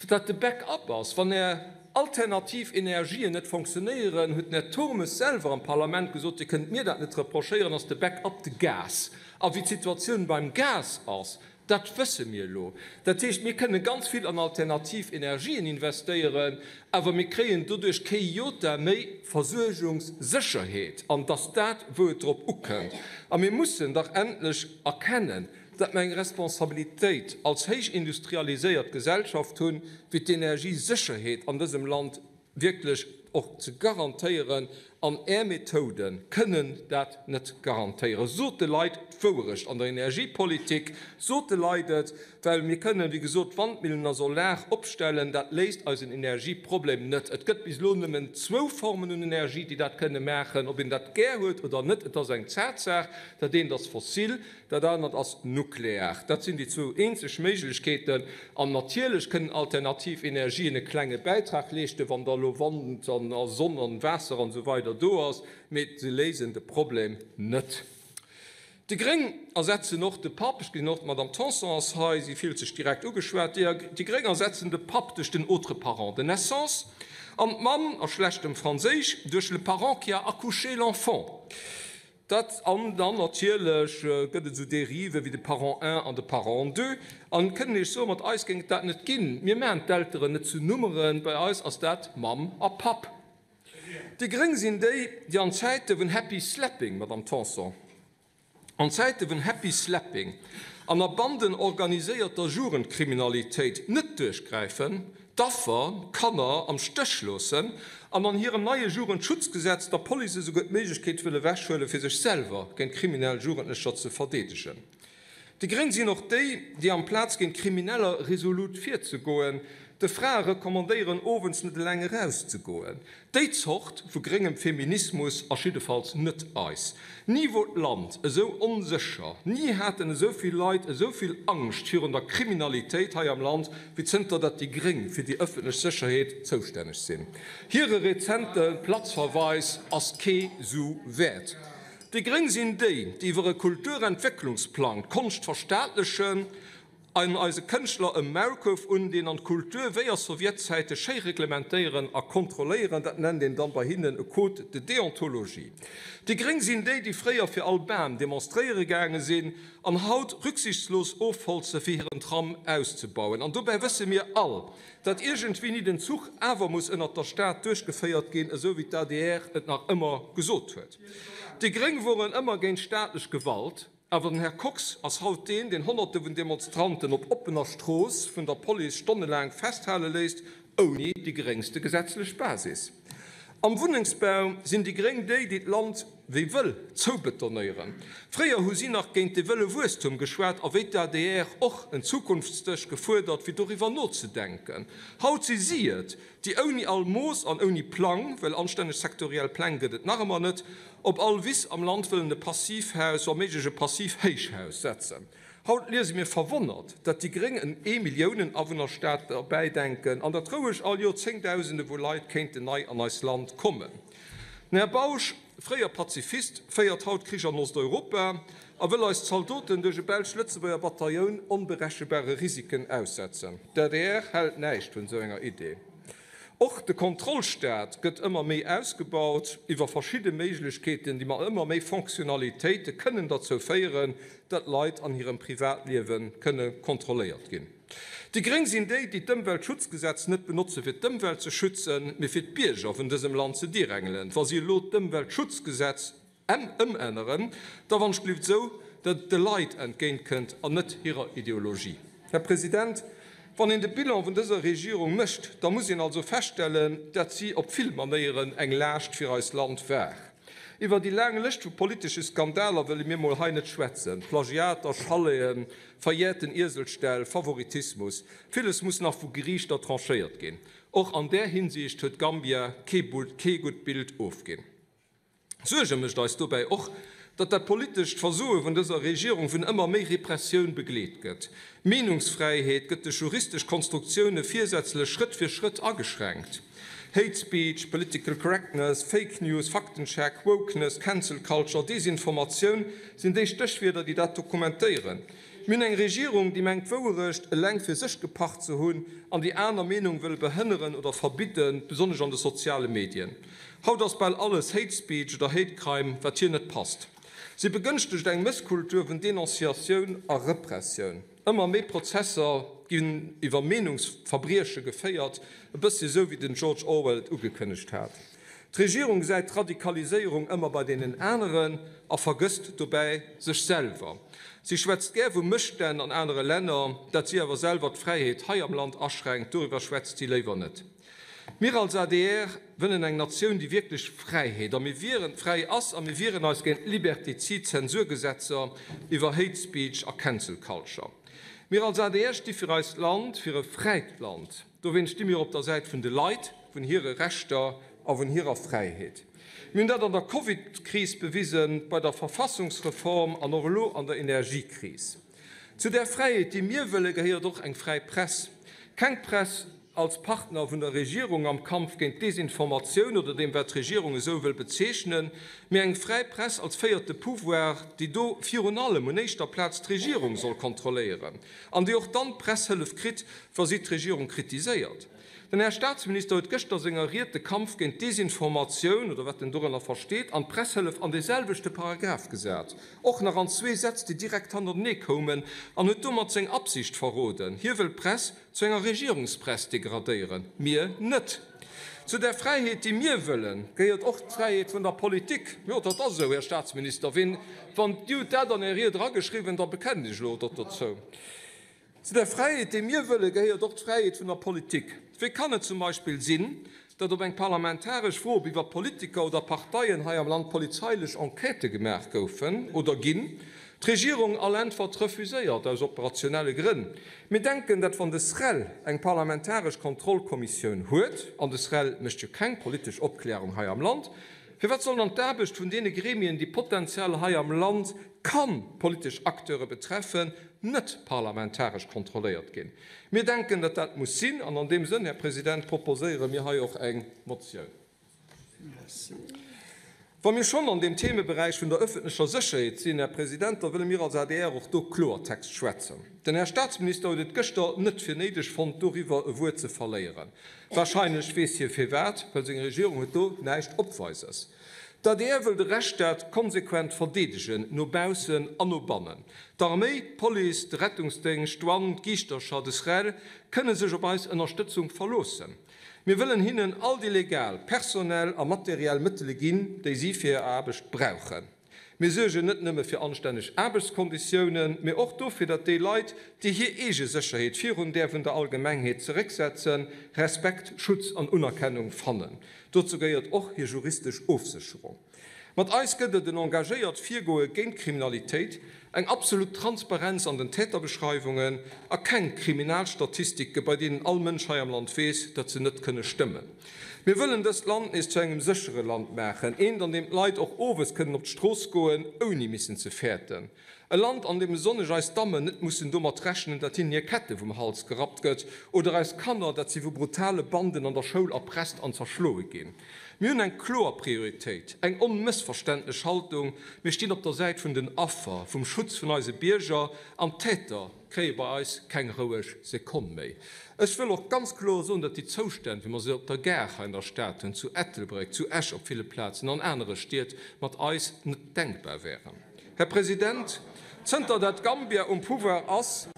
S1: wat de Back-up ass, wann Är alternativ Energien net fonctionnéieren, huet den Här Turmes selwer am Parlament gesot, Dir kënnt mir dat net reprochéieren, ass de Back-up de Gas. A wéi d'Situatioun beim Gas ass, Dat wësse mir elo. Dat heescht, mir kënne ganz vill an alternativ Energien investéieren, awer mir kréien doduerch kee Jota méi Versuergungssécherheet. An et ass dat, wou et drop ukënnt. A mir mussen dach endlech erkennen, datt mir eng Responsabilitéit als héich industrialiséiert Gesellschaft hunn, fir d'Energiesécherheet an dësem Land wierklech och ze garantéieren, an Är Methode kënnen dat net garantéieren. Sot de Leit d'Wouerecht an der Energiepolitik, sot de Leit et, well mir kënnen, wéi gesot, Wandmillen a Solar opstellen, dat léist eisen Energieproblem net. Et gëtt bis elo nëmmen zwou Formen un Energie, déi dat kënne maachen, ob een dat gär huet oder net, et ass eng Tatsaach. Dat eent ass fossil, Dat anert ass nuklear. Dat sinn déi zwou eenzeg Méiglechkeeten. An natierlech kënnen alternativ Energien e klenge Bäitrag leeschten, wann da elo Wand an a Sonn an Waasser an esou weider do ass, mee se léisen de Problem net. Déi gréng ersetzen och de Papp. Ech gesinn och, d'Madame Tanson ass hei, si fillt sech direkt ugeschwat. Déi gréng ersetzen de Papp duerch den autre parent de naissance an d'Mamm, a schlechtem Franséisch, duerch le parent qui a accouché l'enfant. Dat, an dann natierlech gëtt et esou Dériven wéi de Parent un an de Parent deux. An kënnen Iech soen, mat eis géing et dat net ginn. Mir maachen d'Elteren net zu Nummeren, bei eis ass dat Mamm a Papp. Déi Gréng sinn déi, déi an Zäite vun Happy Slapping, Madame Tanson, an Zäite vun Happy Slapping an a Banden organiséierter Jugendkriminalitéit net duerchgräifen, d'Affer, d'Kanner, am Stéch loossen an an hirem neie Jugendschutzgesetz der Police esouguer d'Méiglechkeet wëlle wechhuelen, fir sech selwer géint kriminell Jugendlecher ze verdeedegen. Déi Gréng sinn och déi, déi amplaz géint Krimineller resolut virzegoen, de Frae recommandéieren, owends net eleng erauszegoen. Déi Zort vu gréngem Feminismus ass jiddefalls net eis. Ni wor d'Land esou onsécher, ni haten esou vill Leit esou vill Angscht virun der Kriminalitéit hei am Land, wéi zënter datt déi Gréng fir déi ëffentlech Sécherheet zoustänneg sinn. Hire rezente Platzverweis ass kee Su wäert. Déi Gréng sinn déi, déi iwwer e Kulturentwécklungsplang d'Konscht verstaatlechen. An eise Kënschtler e Maulkuerf undinn an d'Kultur wéi a Sowjetzäite schéi reglementéieren a kontrolléieren, dat nennt een dann bei hinnen e Code de déontologie. Déi Gréng sinn déi, déi fréier fir all Bam demonstréiere gaange sinn an haut rücksichtslos ofholze fir hiren Tram auszebauen. An dobäi wësse mir all, datt iergendwéini den Zuch awer muss ënnert der Stad duerchgeféiert ginn, esou wéi d'ADR et nach ëmmer gesot huet. Déi Gréng woren ëmmer géint staatlech Gewalt. Awer den Här Kox ass haut deen, deen Honnerte vun Demonstranten op oppener Strooss vun der Police stonnelaang festhale léisst, ouni déi geréngste gesetzlech Basis. Am Wunnengsbau sinn déi Gréng déi, déi d'Land wéi wëll zoubetonéieren. Fréier hu si nach géint de wëlle Wuesstum geschwat a wéi d'ADR och en Zukunftsdësch gefuerdert, fir doriwwer nozedenken. Haut si si et, déi ouni all Mooss an ouni Plang, well anstänneg sektoriell Pläng gëtt et nach ëmmer net, Op all Wiss am Land wëllen e Passivhaus, wa méiglech e Passivhéichhaus setzen. Haut liese mir verwonnert, datt déi Gréng en Ee-Milliounen-Awunnerstaat erbäidenken an datt roueg all Joer Zéngdausende vu Leit kéinten nei an eist Land kommen. Den Här Bausch, fréier Pazifist, féiert haut Krich an Osteuropa a wëll eis Zaldoten duerch e belsch-lëtzebuerger Batailloun onberechebare Risiken aussetzen. D'adr hält näischt vun esou enger Idee. Och de Kontrollstaat gëtt ëmmer méi ausgebaut iwwer verschidde Méiglechkeeten, déi mat ëmmer méi Fonctionnalitéite kënnen derzou féieren, datt Leit an hirem Privatliewe kënne kontrolléiert ginn. Déi Gréng sinn déi, déi d'Ëmweltschutzgesetz net benotze fir d'Ëmwelt ze schützen, mee fir d'Bierger vun dësem Land ze direngelen. Wa si elo d'Ëmweltschutzgesetz Ëmänneren, da wann ech bliwt esou, datt et de Leit entgéint kënnt an net hirer Ideologie. Här President, wann een de Bilan vun dëser Regierung mécht, da muss een also feststellen, dat si op vill Manéieren eng Laascht fir eist Land war. Iwwer déi laang Lëscht vu politesche Skandaler wëlle mir mol hei net schwätzen, Plagiater, Chaleten, verjährten Ieselställ, Favoritismus, villes muss nach vu Geriichter tranchéiert ginn. Och an där Hinsicht huet Gambia kee gutt Bild ofginn. Suerge mécht eis dobäi och, datt dat politescht Versoe vun dëser Regierung vun ëmmer méi Repressioun begleet gëtt. D'Meenungsfräiheet gëtt duerch juristesch Konstruktioune virsätzlech Schrëtt fir Schrëtt ageschränkt. Hate Speech, Political Correctness, Fake News, Faktencheck, Wokeness, Cancel Culture, Desinformatioun sinn déi Stéchwierder, déi dat dokumentéieren. Mir hunn eng Regierung, déi mengt d'Wouerecht eleng fir sech gepacht ze hunn an déi aner Meenung wëll behënneren oder verbidden, besonnesch an de soziale Medien. Haut ass bal alles Hate Speech oder Hate Crime, wat hir net passt. Si begënschtegt eng Mësskultur vun Denonciatioun a Repressioun. Ëmmer méi Prozesser ginn iwwer Meenungsverbrieche geféiert, e bëssi esou wéi den George Orwell et ugekënnegt hat. D'Regierung gesäit d'Radikaliséierung ëmmer bei deenen aneren a vergësst dobäi sech selwer. Si schwätzt gär vu Mësstänn an anere Länner, dat si awer selwer d'Fräiheet hei am Land aschränkt, doriwwer schwätzt si léiwer net. Mir als adr wëllen eng Natioun, déi wierklech Fräiheet a mir wieren, fräi ass a mir wieren eis géint libertizid Zensurgesetzer iwwer Hate Speech a Cancel Culture. Mir als adr sti fir eist Land, fir e fräit Land. Dowéinst sti mir op der Säit vun de Leit, vun hire Rechter a vun hirer Fräiheet. Mir hunn dat an der Covid-Kris bewisen, bei der Verfassungsreform an och elo an der Energiekris. Zu där Fräiheet, déi mir wëllen, gehéiert och eng fräi Press. Keng Press als Partner vun der Regierung am Kampf géint d'Desinformatioun oder deem, wat d'Regierung esou wëll bezeechnen, mee eng fräi Press als véierte Pouvoir, déi do virun allem un éischter Plaz d'Regierung soll kontrolléieren an déi och dann d'Presshëllef kritt, wa si d'Regierung kritiséiert. Den Här Statsminister huet gëschter a senger Ried de Kampf géint d'Desinformatioun, oder wat en dorënner versteet, an d'Presshëllef an deeselwechte Paragraph gesat, och nach an zwee Sätz, déi direkt hannertenee koumen, an huet domat seng Absicht verroden, Hie wëll d'Press zu enger Regierungspress degradéieren. Mir net. Zu där Fräiheet, déi mir wëllen, gehéiert och d'Fräiheet vun der Politik. Jo, dat ass esou, Här Statsminister. Ween, wann Dir hutt dat an Är Ried erageschriwwen, da bekennen ech elo dat dozou. Zu der Fräiheet, déi mir wëllen, gehéiert och d'Fräiheet vun der Politik. Wéi kann et zum Beispill sinn, datt op eng parlamentaresch Fro, ob iwwer Politiker oder Parteien hei am Land polizeilech Enquêtë gemaach goufen oder ginn, d'Regierung all Äntwert refuséiert, aus operationelle Grënn? Mir denken, datt wann de SREL eng parlamentaresch Kontrollkommissioun huet, an de SREL mécht jo keng politesch Opklärung hei am Land, firwat soll dann d'Aarbecht vun deene Gremien, déi potenziell hei am Land ka politesch Acteure betreffen, net parlamentaresch kontrolléiert ginn? Mir denken, datt dat muss sinn, an an deem Sënn, Här President, proposéiere mir hei och eng Motioun. Wa mir schonn an deem Themeberäich vun der öffentlecher Sécherheet sinn, Här President, da wëlle mir als adr och do Kloertext schwätzen. Den Här Statsminister huet et gëschter net fir néideg fonnt, doriwwer e Wuert ze verléieren. Wahrscheinlech weess hie firwat, well seng Regierung huet do näischt Opweises. D'adr wëll de Rechtsstaat konsequent verdeedegen, no baussen an no bannen. D'Arméi, d'Police, de Rettungsdéngscht, d'Douane, d'Giischtercher, de SREL kënne sech op eis Ënnerstëtzung verloossen. Mir wëllen hinnen all déi legal, personell a materiell Mëttele ginn, déi si fir hir Aarbecht brauchen. Mir suergen net nëmme fir anstänneg Aarbechtskonditiounen, mee och dofir, datt déi Leit, déi hir eege Sécherheet virun där vun der Allgemengheet zerécksetzen, Respekt, Schutz an Unerkennung fannen. Dozou gehéiert och hir juristesch Ofsécherung. Mat eis gëtt et en engagéiert Virgoe géint d'Kriminalitéit, eng absolut Transparenz an den Täterbeschreiwungen a keng Kriminalstatistike bei deenen all Mënsch hei am Land weess, datt se net kënne stëmmen. Mir wëllen dëst Land nees zu engem séchere Land maachen, eent an deem d'Leit och owes kënnen op d'Strooss goen, ouni missen ze fäerten. E Land, an deem besonnesch eis Dammen net mussen domat rechnen, datt hinnen hir Kette vum Hals gerappt gëtt, oder eis Kanner, datt si vu brutale Banden an der Schoul erpresst an zerschloe ginn. Mir hunn eng kloer Prioritéit, eng onmëssverständlech Haltung, Mir stinn op der Säit vun den Affer, vum Schutz vun eise Bierger, an d'Täter kréie bei eis keng roueg Sekonn méi. Ech wëll och ganz kloer soen, datt déi Zoustänn, wéi mer se op der Gare hei an der Stad hunn, zu Ettelbréck, zu Esch op ville Plazen, an anere Stied, mat eis net denkbar wären. Här President, zënter dat Gambia um Pouvoir ass,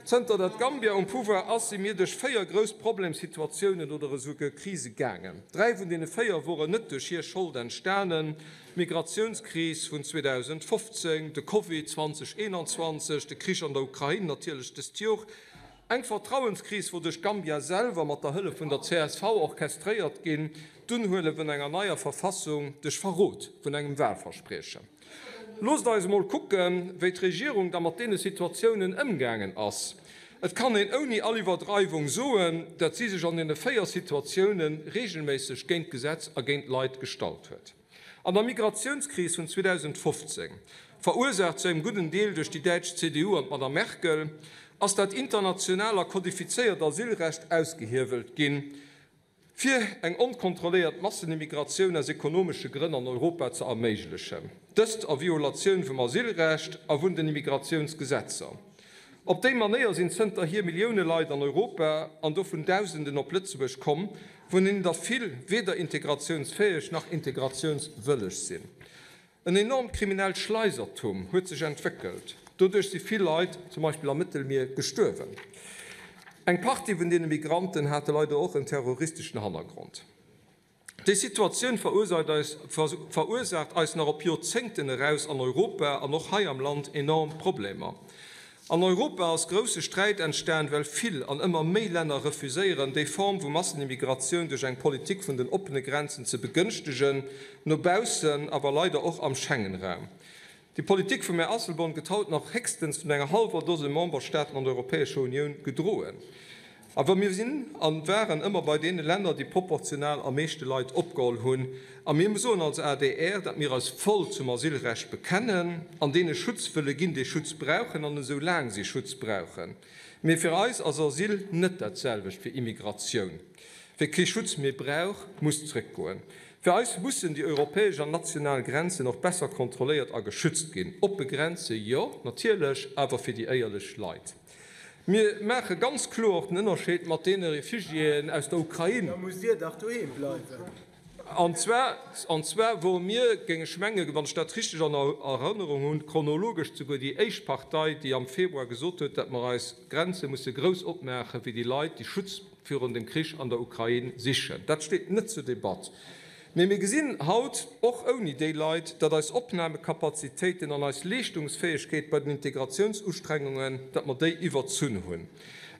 S1: zënter dat Gambia um Pouvoir ass, si mir duerch véier grouss Problemsituatiounen oder esouguer Krise gaangen. Dräi vun deene véier woren net duerch hir Schold entstanen, d'Migratiounskris vun 2015, de Covid 2021, de Krich an der Ukrain natierlech dëst Jor. Eng Vertrauenskris wor duerch Gambia selwer mat der Hëllef vun der csv orchestréiert ginn, d'Unhuele vun enger neier Verfassung duerch Verrot vun engem Wahlverspriechen. Loosst eis emol kucken, wéi d'Regierung da mat deene Situatiounen ëmgaangen ass. Et kann een ouni all Iwwerdreiwung soen, datt si sech an deene 4 Situatioune regelméisseg géint d'Gesetz a géint d'Leit gestallt huet. An der Migratiounskris vun 2015, verursaacht zu engem gudden Deel duerch déi däitsch CDU an d'Madame Merkel, ass dat international a kodifizéiert Asylrecht ausgehiewelt ginn, fir eng onkontrolléiert Massenimmigratioun aus ekonomesche Grënn an Europa ze erméiglechen, dëst a Violatioun vum Asylrecht a vun den Immigratiounsgesetzer. Op déi Manéier sinn zënterhier Millioune Leit an Europa, an dovun Dausenden op Lëtzebuerg komm, vun deenen der vill weder integratiounsfäeg nach integratiounswëlleg sinn. En enormt kriminellt Schleisertum huet sech entwéckelt. Doduerch si vill Leit, zum Beispill am Mëttelmier, gestuerwen. Eng Partie vun deene Migranten hate leider och en terroristeschen Hannergrond. Déi Situatioun verursaacht eis nach op Joerzéngten eraus an Europa an och hei am Land enorm Problemer. An Europa ass grousse Sträit entstan, well vill an ëmmer méi Länner refuséieren, déi Form vu Massenimmigratioun duerch eng Politik vun den oppene Grenzen ze begënschtegen, no baussen, awer leider och am Schengenraum. Déi Politik vum Här Asselborn gëtt haut nach héchstens vun enger hallwer Dose Memberstaaten an der Europäescher Unioun gedroen. Awer mir sinn a waren ëmmer bei deene Länner, déi proportional am meeschte Leit opgeholl hunn. A mir soen als adr, datt mir eis voll zum Asylrecht bekennen an deene Schutz wëlle ginn, déi Schutz brauchen an esou laang si Schutz brauchen. Mee fir eis ass Asyl net dat selwecht wéi Immigratioun. Wie kee Schutz méi brauch, muss zréckgoen. Fir eis mussen déi europäesch an national Grenzen och besser kontrolléiert a geschützt ginn. Oppe Grenze jo, natierlech, awer fir déi éierlech Leit. Mir maache ganz kloer och den Ënnerscheed mat deene Refugiéen aus der Ukrain.
S5: Da musst Dir dach doheem bleiwen.
S1: An zwar, an zwar wore mir, géing ech mengen, wann ech dat richteg an Erënnerung hunn, chronologesch souguer déi éischt Partei, déi am Februar gesot huet, datt mer eis Grenze musse grouss opmaache fir déi Leit, déi Schutz virun dem Krich an der Ukrain sichen. Dat steet net zur Debatt. Mee mir gesinn haut, och ouni déi Leit, datt eis Opnamekapazitéiten an eis Leeschtungsfäegkeet bei den Integratiounsustrengungen, datt mer déi iwwerzunn hunn.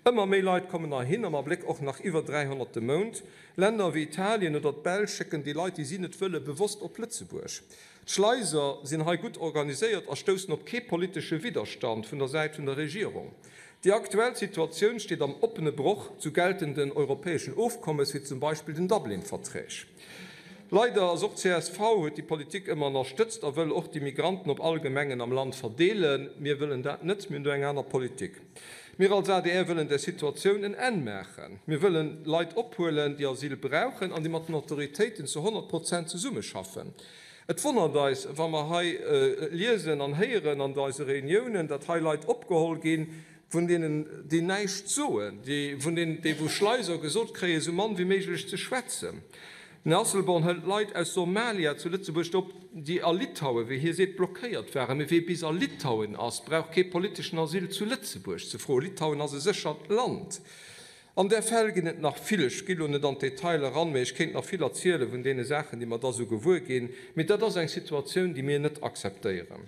S1: Ëmmer méi Leit kommen heihin, am Abléck och nach iwwer 300 de Mount. Länner wéi Italien oder d'Belsch schécken déi Leit, déi si net wëllen, bewosst op Lëtzebuerg. D'Schleiser sinn hei gutt organiséiert a stoussen op kee politesche Widderstand vun der Säit vun der Regierung. Déi aktuell Situatioun steet am oppene Broch zu geltenden europäeschen Ofkommes, wéi zum Beispill den Dublin-Verträg. Leider ass och csv huet déi Politik ëmmer ënnerstëtzt a wëll och déi Migranten op all Gemengen am Land verdeelen. Mir wëllen dat net, mir hunn do eng aner Politik. Mir als adr wëllen där Situatioun en Enn maachen. Mir wëllen Leit ophuelen, déi Asyl brauchen an déi mat den Autoritéiten zu 100 Prozent zesummeschaffen. Et wonnert eis, wa mer hei liesen an héieren an eise Reuniounen, datt hei Leit opgeholl ginn, vun deenen, déi näischt soen, déi, vun deenen, déi wou Schleiser gesot kréien, esou mann wéi méiglech ze schwätzen. Den Här Asselborn hëlt Leit aus Somalia zu Lëtzebuerg op, déi a Litauen, wéi hie seet, blockéiert waren. Mee wee bis a Litauen ass, brauch kee politeschen Asyl zu Lëtzebuerg ze froen. Litauen ass e séchert Land. An där Fäll ginn et nach vill. Ech gi lo net an d'Detailer eran, mee ech kéint nach vill erziele vun deene Saachen, déi mer da sou gewuer ginn. Mee dat ass eng Situatioun, déi mir net akzeptéieren.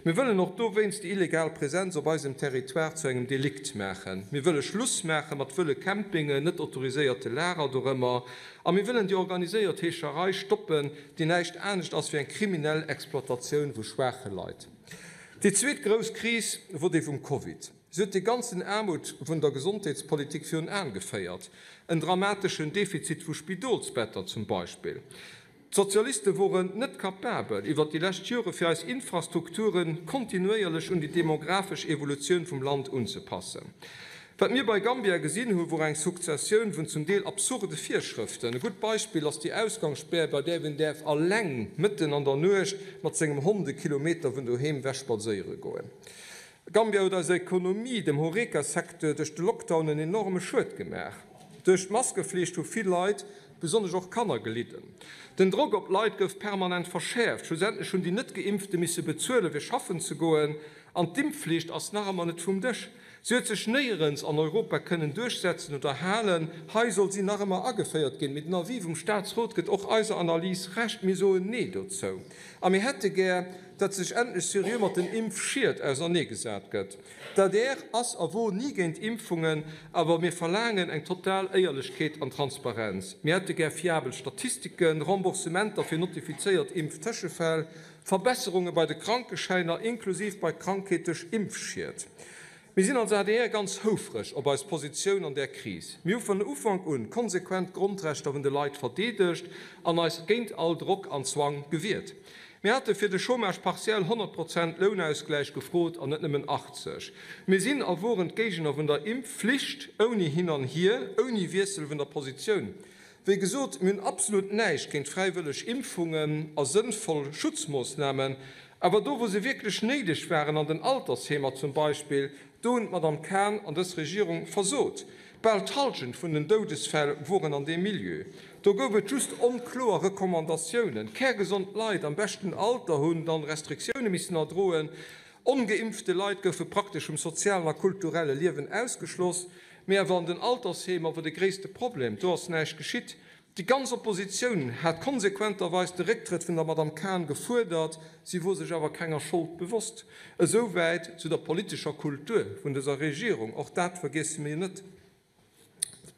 S1: Mir wëllen och dowéinst déi illegal Präsenz op eisem Territoire zu engem Delikt maachen. Mir wëlle Schluss maache mat wëlle Campingen, net autoriséierte Lager dorëmmer. A mir wëllen déi organiséiert Heescherei stoppen, déi näischt anescht ass wéi eng kriminell Exploitatioun vu schwaache Leit. Déi zweet grouss Kris wor déi vum Covid. Si huet dee ganzen Aarmut vun der Gesondheetspolitik virun Aen geféiert, en dramateschen Defizit vu Spidolsbetter zum Beispill. D'Sozialiste woren net kapabel, iwwert déi lescht Jore fir eis Infrastrukture kontinuéierlech un déi demografesch Evolutioun vum Land unzepassen. Wat mir bei Gambia gesinn hu wor eng Sukzessioun vun zum Deel absurde Virschrëften. E gutt Beispill ass déi Ausgangsspär, bei där een däerf alleng mëtten an der Nuecht mat sengem Hond e Kilometer vun doheem ewech spadséiere goen. Gambia huet eiser Ekonomie, dem Horeca-Secteur, duerch de Lockdown en enorme Schued gemaach. Duerch d'Maskeflicht hu vill Leit, besonnesch och Kanner, gelidden. Den Drock op d'Leit gouf permanent verschäerft. Schlussendlech hunn déi Net-Geimpfte misse bezuelen, fir schaffen ze goen. An d'Impfflicht ass nach ëmmer net vum Dësch. Si huet sech néierens an Europa kënnen duerchsetzen oder halen. Hei soll si nach ëmmer ageféiert ginn. Mee den Avis vum Staatsrot gëtt och eiser Analys Recht. Mir soen Nee dozou. A mir hätte gär, datt sech endlech seriö mat den Impfschied auserneegesat gëtt. D'adr ass a wor ni géint Impfungen, awer mir verlaangen eng total Éierlechkeet an Transparenz. Mir hätte gär fiabel Statistiken, Remboursementer fir notifizéiert Impftëschefäll, Verbesserunge bei de Krankeschäiner, inklusiv bei Krankheet duerch Impfschied. Mir sinn als adr ganz houfreg op eis Positioun an där Kris. Mir hu vun Ufank un konsequent d'Grondrechter vun de Leit verdeedegt an eis géint all Drock an Zwang gewiert. Mir hate fir de Chômage partiel 100 Prozent Lounausgläich gefrot an net nëmmen 80. Mir sinn a woren d'Géigner vun der Impfflicht, ouni hin an hier, ouni Wiessel vun der Positioun. Wéi gesot, mir hunn absolut näischt géint fräiwëlleg Impfungen a sënnvoll Schutzmoossnamen, awer do wou se wierklech néideg waren, an den Altersheemer zum Beispill, do hunn d'Madame Cahen an dës Regierung versot. Bal d'Hallschent vun den Doudesfäll woren an deem Milieu. Do gouf et just onkloer Recommandatiounen. Kärgesond Leit am beschten Alter hunn dann Restriktioune missen erdroen. Ongeimpfte Leit goufe praktesch vum sozialen a kulturelle Liewen ausgeschloss. Mee awer an den Altersheemer wor de gréisste Problem, do ass näischt geschitt. Déi ganz Oppositioun hat konsequenterweis de Récktrëtt vun der Madame Cahen gefuerdert, si wor sech awer kenger Schold bewosst. Esou wäit zu der politescher Kultur vun dëser Regierung, och dat vergiesse mir net.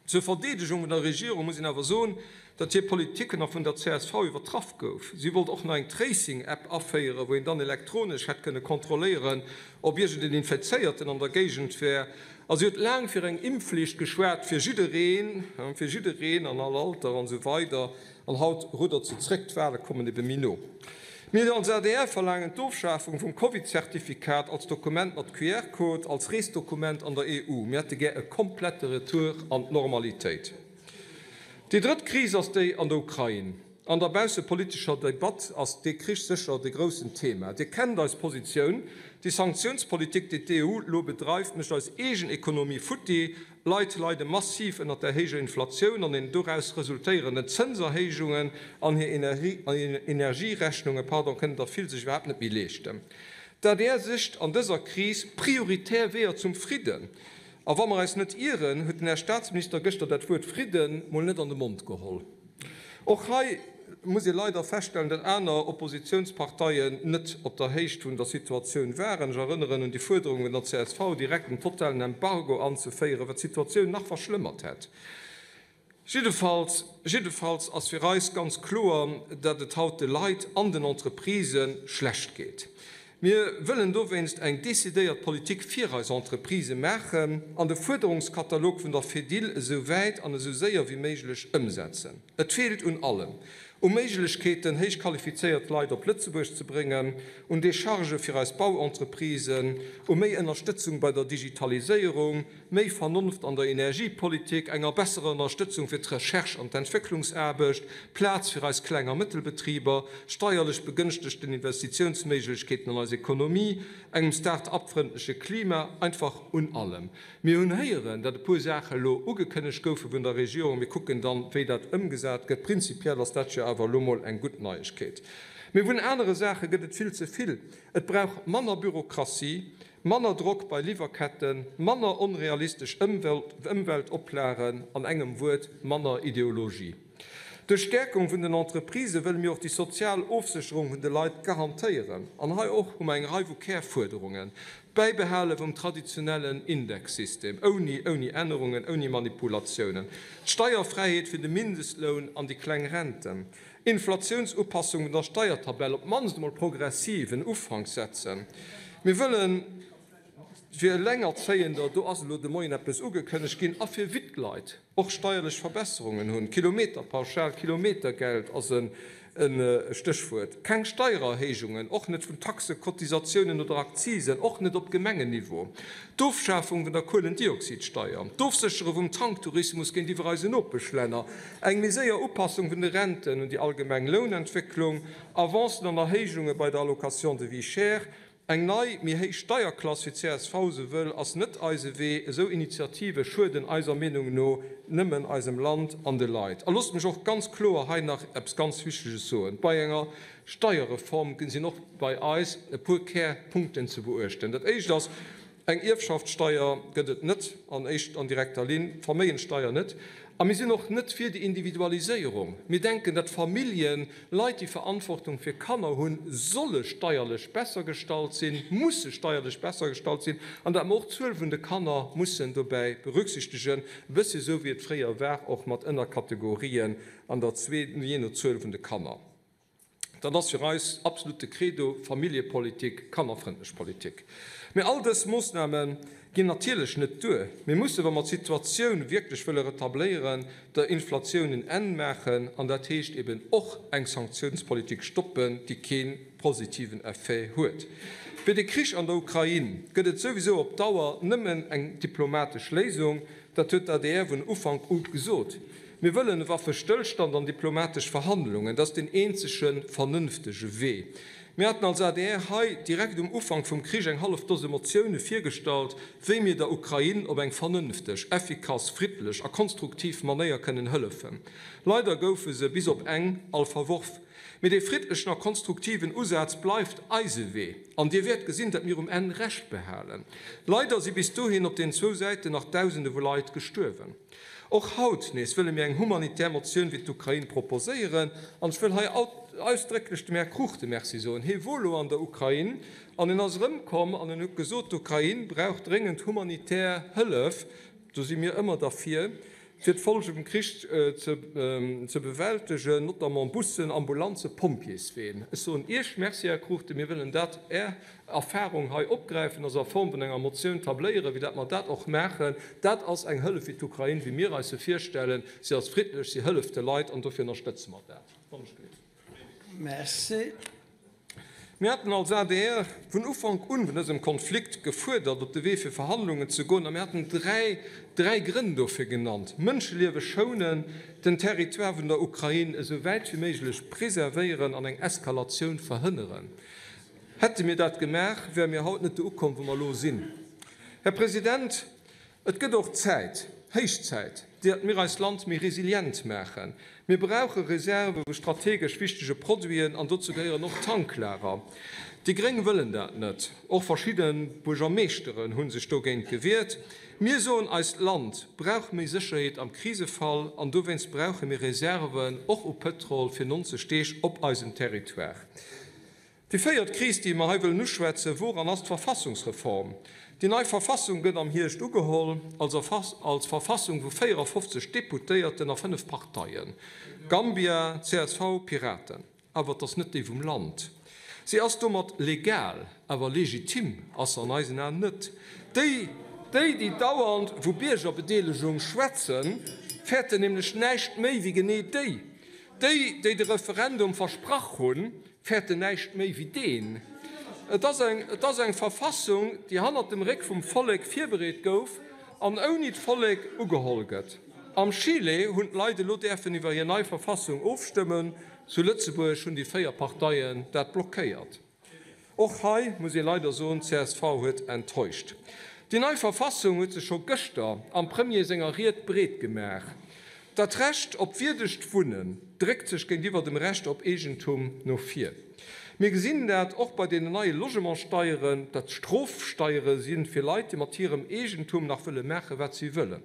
S1: Zur Verdeedegung vun der Regierung muss een awer soen, datt hir Politik nach vun der csv iwwertraff gouf. Si wollt och nach eng Tracing-App aféieren, wou een dann elektronesch hätt kënne kontrolléieren, ob iergend en Infizéierten an der Géigend wär. A si huet laang fir eng Impfflicht geschwat, fir jiddereen, fir jiddereen an all Alter an esou weider. An haut ruddert se zréck, d'Wale kommen ebe méi no. Mir als adr verlaangen d'Ofschafung vum Covid-Zertifikat als Dokument mat QR-Code, als Reesdokument an der EU. Mir hätte gär e komplette Retour an d'Normalitéit. Déi drëtt Kris ass déi an der Ukrain. An der baussepolitescher Debatt ass dee Krich sécher de groussen Thema. Dir kennt eis Positioun, Déi Sanktiounspolitik, déi d'EU elo bedreift, mécht eis eegen Ekonomie futti. D'Leit leide massiv ënnert der héijer Inflatioun an den doraus resultéierenden Zënserhéijungen an hir Energierechnunge kënnen der vill sech iwwerhaapt net méi leeschten. D'adr sicht an dëser Kris prioritär Weeër zum Fridden. A wa mer eis net ieren, huet den Här Staatsminister gëschter dat Wuert Fridden mol net an de Mond geholl. Och hei muss ee leider feststellen, datt aner Oppositionsparteien net op der Héicht vun der Situatioun waren. Ech erënneren un déi Fuerderung vun der csv, direkt en totalen Embargo anzeféieren, wat d'Situatioun nach verschlëmmert hätt. Jiddefalls, jiddefalls ass fir eis ganz kloer, datt et haut de Leit an den Entreprisë schlecht geet. Mir wëllen dowéinst eng decidéiert Politik fir eis Entreprisë maachen an de Fuerderungskatalog vun der Fedil esou wäit an esou séier wéi méiglech ëmsetzen. Et feelt un allem. U Méiglechkeeten, héich qualifizéiert Leit op Lëtzebuerg ze bréngen, un Dechargë fir eis Bauentreprisen, u méi Ënnerstëtzung bei der Digitaliséierung, méi Vernonft an der Energiepolitik, enger besserer Ënnerstëtzung fir d'Recherche an d'Entwécklungsaarbecht, Plaz fir eis Kleng a Mëttelbetriber, steierlech begënschtegten Investitiounsméiglechkeeten an eis Ekonomie, engem start-up-frëndleche Klima, einfach un allem. Mir hunn héieren, datt e puer Saache elo ugekënnegt goufe vun der Regierung. Mir kucken dann, wéi dat ëmgesat gëtt. Prinzipiell ass dat jo awer elo mol eng gutt Neiegkeet. Mee vun anere Saache gëtt et vill ze vill. Et brauch manner Bürokratie, manner Drock bei Liwwerketten, manner onrealistesch Ëmweltoplagen, an engem Wuert, manner Ideologie. Duerch d'Stäerkung vun den Entreprisë wëlle mir och déi sozial Ofsécherung vun de Leit garantéieren. An hei och hu mer eng Rei vu Kärfuerderungen, D'Bäibehale vum traditionellen Indexsystem, ouni ouni Ännerungen, ouni Manipulatiounen, d'Steierfräiheet fir de Mindestloun an déi kleng Renten, Inflatiounsupassung vun der Steiertabell, op d'mannst emol progressiv en Ufank setzen. Mir wëllen fir Elengerzéiender, do ass elo de Moien eppes ugekënnegt ginn, a fir Wittleit och steierlech Verbesserungen hunn. Kilometerpauschal, Kilometergeld ass e Stéchwuert. Keng Steiererhéijungen, och net vun Taxen, Cotisatiounen oder Akzisen, och net op Gemengenniveau. D'Ofschafung vun der Kuelendioxidsteier, d'Ofséchere vum Tanktourismus géintiwwer eisen Nopeschlänner, eng méi séier Upassung vun de Renten un déi allgemeng Lounentwécklung, Avancen an Erhéijunge bei der Allocation de vie chère, Eng nei, méi héich Steierklass, wéi csv se wëll, ass net eise Wee. Esou Initiative schueden eiser Meenung no nëmmen eisem Land an de Leit. A loosst mech och ganz kloer hei nach eppes ganz Wichteges soen, Bei enger Steierreform sinn och bei eis e puer Kärpunkten ze beuechten. Dat Éischt ass, Eng Ierfschaftssteier gëtt et net an éischt an direkter Linn, d'Verméigenssteier net. A mir sinn och net fir déi Individualiséierung. Mir denken, datt Familljen, Leit, déi Verantwortung fir Kanner hunn, solle steierlech besser gestallt sinn, musse steierlech besser gestallt sinn, an datt mer och d'Zuel vun de Kanner mussen dobäi berücksichtegen, e bëssi esou wéi et fréier war, och mat Ënnerkategorien an der zwee, jee no Zuel vun de Kanner. Dat ass fir eis absolut de Credo, Familljepolitik, kannerfrëndlech Politik. Mä all dës Moossname ginn natierlech net duer. Mir mussen, wa mer d'Situatioun wierklech wëlle retabléieren, der Inflatioun en Enn maachen. An dat heescht eben och eng Sanktiounspolitik stoppen, déi kee positiven Effet huet. Fir de Krich an der Ukrain gëtt et souwisou op Dauer nëmmen eng diplomatesch Léisung. Dat huet d'ADR vun Ufank u gesot. Mir wëllen e Waffestëllstand an diplomatesch Verhandlungen. Dat ass deen eenzege vernënftege Wee. Mir haten als adr hei direkt um Ufank vum Krich eng hallef Dose Motioune virgestallt, wéi mir der Ukrain op eng vernënfteg, effikass, friddlech a konstruktiv Manéier kënnen hëllefen. Leider goufe se bis op eng all verworf. Mee dee friddlechen a konstruktiven Usaz bleift eise Wee. An Dir wäert gesinn, datt mir um Enn Recht behalen. Leider si bis dohin op den zwou Säiten nach Dausende vu Leit gestuerwen. Och haut nees wëlle mir eng humanitär Motioun fir d'Ukrain proposéieren. An ech wëll hei ausdrécklech dem Här Cruchten Merci soen. Hie wor elo an der Ukrain an en ass erëmkomm an en huet gesot, d'Ukrain brauch dréngend humanitär Hëllef. Do si mir ëmmer derfir, fir d'Folge vum Krich ze bewältegen, notamment Bussen, Ambulanzen, Pompjeesween. Ech soen Iech Merci, Här Cruchten. Mir wëllen dat, Är Erfahrung hei opgräifen, also a Form vun enger Motioun tabléieren, wéi dat mer dat och maachen. Dat ass eng Hëllef fir d'Ukrain, wéi mir eis se virstellen. Si ass friddlech, si hëlleft de Leit an dofir ënnerstëtze mer dat.
S2: Merci.
S1: Mir haten als adr vun Ufank un vun dësem Konflikt gefuerdert, op de Wee fir Verhandlungen ze goen, a mir haten dräi Grënn dofir genannt, Mënscheliewe schounen, den Territoire vun der Ukrain esou wäit wéi méiglech preservéieren an eng Eskalatioun verhënneren. Hätte mir dat gemaach, wäre mir haut net do ukomm, wou mer elo sinn. Här President, et gëtt och Zäit, héich Zäit, datt mir eist Land méi resilient maachen. Mir brauche Reserve vu strategesch wichtege Produiten, an dozou gehéieren och Tanklager. Déi Gréng wëllen dat net. Och verschidde Buergermeeschteren hu sech dogéint gewiert. Mir soen, eist Land brauch méi Sécherheet am Krisefall, an dowéinst brauche mir Reserven och u Pëtrol fir 90 Deeg op eisem Territoire. Déi véiert Kris, déi mer hei wëllen uschwätzen, wor an ass d'Verfassungsreform. Déi nei Verfassung gëtt am Hierscht ugeholl als als Verfassung vu 54 Deputéierten a 5 Parteien, Gambia, csv, Piraten. Awer et ass net déi vum Land. Si ass domat legal, awer legitim ass se an eisen Aen net. Déi, déi, déi dauernd vu Biergerbedeelegung schwätzen, fäerten nämlech näischt méi wéi genee déi. Déi, déi de Referendum versprach hunn, fäerten näischt méi wéi deen. Et ass eng, et ass eng Verfassung, déi hannert dem Réck vum Vollek virbereet gouf an ouni d'Vollek ugeholl gëtt. Am Chile hunn d'Leit elo däerfen iwwer hir nei Verfassung ofstëmmen, zu Lëtzebuerg hunn déi 4 Parteien dat blockéiert. Och hei muss ee leider soen, csv huet enttäuscht. Déi nei Verfassung huet sech scho gëschter am Premier senger Ried breet gemaach. Dat Recht op wierdegt Wunnen dréckt sech géintiwwer dem Recht op Eegentum no vir. Mir gesinn dat och bei deenen neie Logementssteieren, dat Strofsteiere si fir Leit, déi mat hirem Eegentum nach wëlle maachen, wat si wëllen.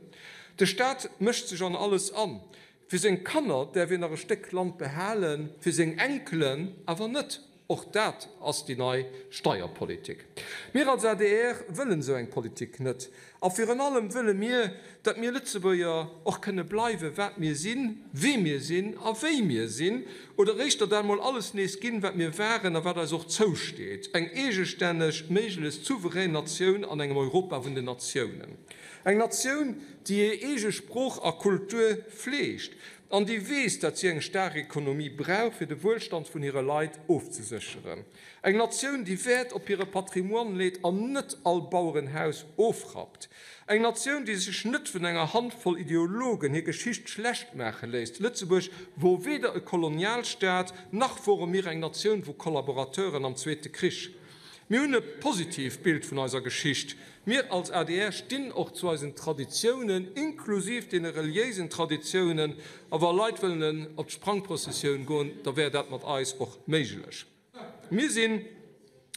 S1: De Staat mëscht sech an alles an. Fir seng Kanner däerf een nach e Stéck Land behalen, fir seng Enkelen awer net. Och dat ass déi nei Steierpolitik. Mir als adr wëllen esou eng Politik net. A virun allem wëlle mir, datt mir Lëtzebuerger och kënne bleiwen, wat mir sinn, wie mir sinn a wéi mir sinn, oder éischter dat emol alles nees ginn, wat mir waren a wat eis och zousteet, eng eegestänneg, méiglechst souverän Natioun an engem Europa vun den Natiounen. Eng Natioun, déi hir eege Sprooch a Kultur fleegt an déi weess, datt si eng staark Ekonomie brauch, fir de Wuelstand vun hire Leit ofzesécheren. Eng Natioun, déi Wäert op hire Patrimoine leet an net all Bauerenhaus ofrappt. Eng Natioun, déi sech net vun enger Handvoll Ideologen hir Geschicht schlecht maache léisst. Lëtzebuerg wor weder e Kolonialstaat, nach wore mir eng Natioun vu Kollaborateuren am Zweete Krich. Mir hunn e positiivt Bild vun eiser Geschicht. Mir als adr stinn och zu eisen Traditiounen, inklusiv deene reliéisen Traditiounen. A wa Leit wëllen op d'Sprangprozessioun goen, da wär dat mat eis och méiglech. Mir sinn,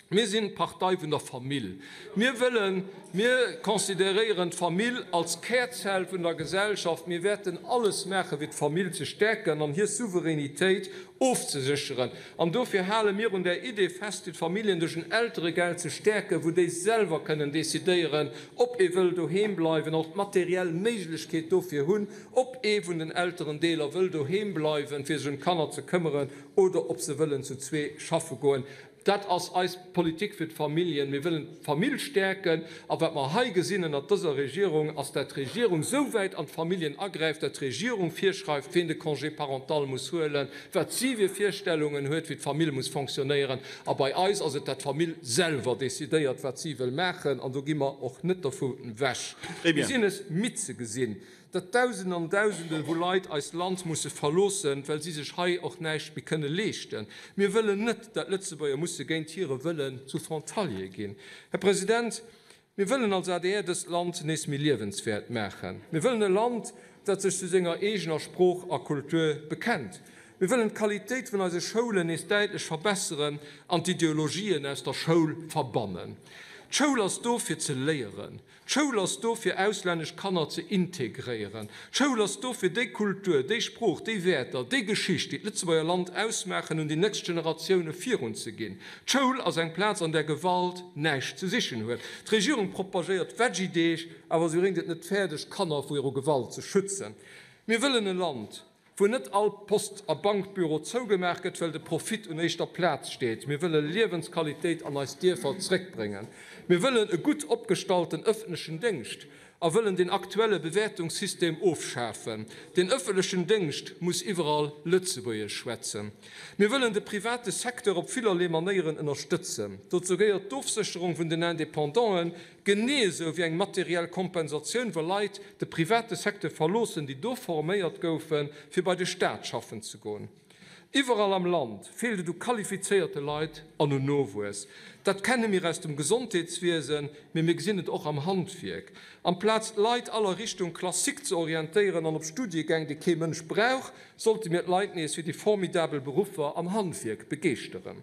S1: mir sinn d'Partei vun der Famill. Mir wëllen, mir consideréieren d'Famill als Kärzell vun der Gesellschaft. Mir wäerten alles maachen, fir d'Famill ze stäerken an hir Souveränitéit ofzesécheren. An dofir hale mir un där Idee fest, fir d'Familljen duerch en Elteregeld ze stäerken, wou déi selwer kënnen decidéieren, ob ee wëll doheem bleiwen, och d'materiell Méiglechkeet dofir hunn, ob ee vun den Elterendeeler wëll doheem bleiwen, fir sech ëm d'Kanner ze këmmeren, oder ob se wëllen zu zwee schaffe goen. Dat ass eis Politik fir d'Familljen. Mir wëllen d'Famill stäerken. A wat mer hei gesinn ënnert dëser Regierung, ass, dat d'Regierung esou wäit an d'Familljen agräift, dat d'Regierung virschreift, ween de Congé parental muss huelen, wat si fir Virstellungen huet, wéi d'Famill muss fonctionnéieren. A bei eis ass et, dat d'Famill selwer decidéiert, wat si wëll maachen. An do gi mer och net dervu ewech. Mir sinn es midd ze gesinn, datt Dausenden an Dausende vu Leit eist Land musse verloossen, well si sech hei och näischt méi kënne leeschten. Mir wëllen net, datt Lëtzebuerger musse géint hire Wëllen zu Frontalier ginn. Här President, mir wëllen als adr dëst Land nees méi liewenswäert maachen. Mir wëllen e Land, dat sech zu senger eegener Sprooch a Kultur bekennt. Mir wëllen d'Qualitéit vun eise Schoulen nees däitlech verbesseren an d'Ideologien aus der Schoul verbannen. D'Schoul ass do fir ze léieren. D'Schoul ass do fir auslännesch Kanner ze integréieren. D'Schoul ass do fir déi Kultur, déi Sprooch, déi Wäerter, déi Geschicht, déi d'Lëtzebuerger Land ausmaachen, un déi nächst Generatioune virun ze ginn. D'Schoul ass eng Plaz an där Gewalt näischt ze sichen huet. D'Regierung propagéiert Veggie-Deeg, awer se bréngt et net fäerdeg, d'Kanner viru Gewalt ze schützen. Mir wëllen e Land, wou net all Post a Bankbüro zougemaach gëtt, well de Profit un éischter Plaz steet. Mir wëlle Liewensqualitéit an eis Dierfer zréckbréngen. Mir wëllen e gutt opgestallten ëffentlechen Déngscht a wëllen den aktuelle Bewäertungssystem ofschafen. Den ëffentlechen Déngscht muss iwwerall Lëtzebuergesch schwätzen. Mir wëllen de private Secteur op villerlee Manéieren ënnerstëtzen. Dozou gehéiert d'Ofsécherung vun den Independanten, Genee esou wéi eng materiell Kompensatioun, wa Leit de private Secteur verloossen, déi do forméiert goufen, fir bei de Staat schaffen ze goen. Iwwerall am Land feelt et u qualifizéierte Leit an un Nowuess. Dat kenne mir aus dem Gesondheetswiesen, mee mir gesinn et och am Handwierk. Amplaz d'Leit all a Richtung Classique ze orientéieren an op Studiegäng, déi kee Mënsch brauch, sollte mir d'Leit nees fir déi formidabel Beruffer am Handwierk begeeschteren.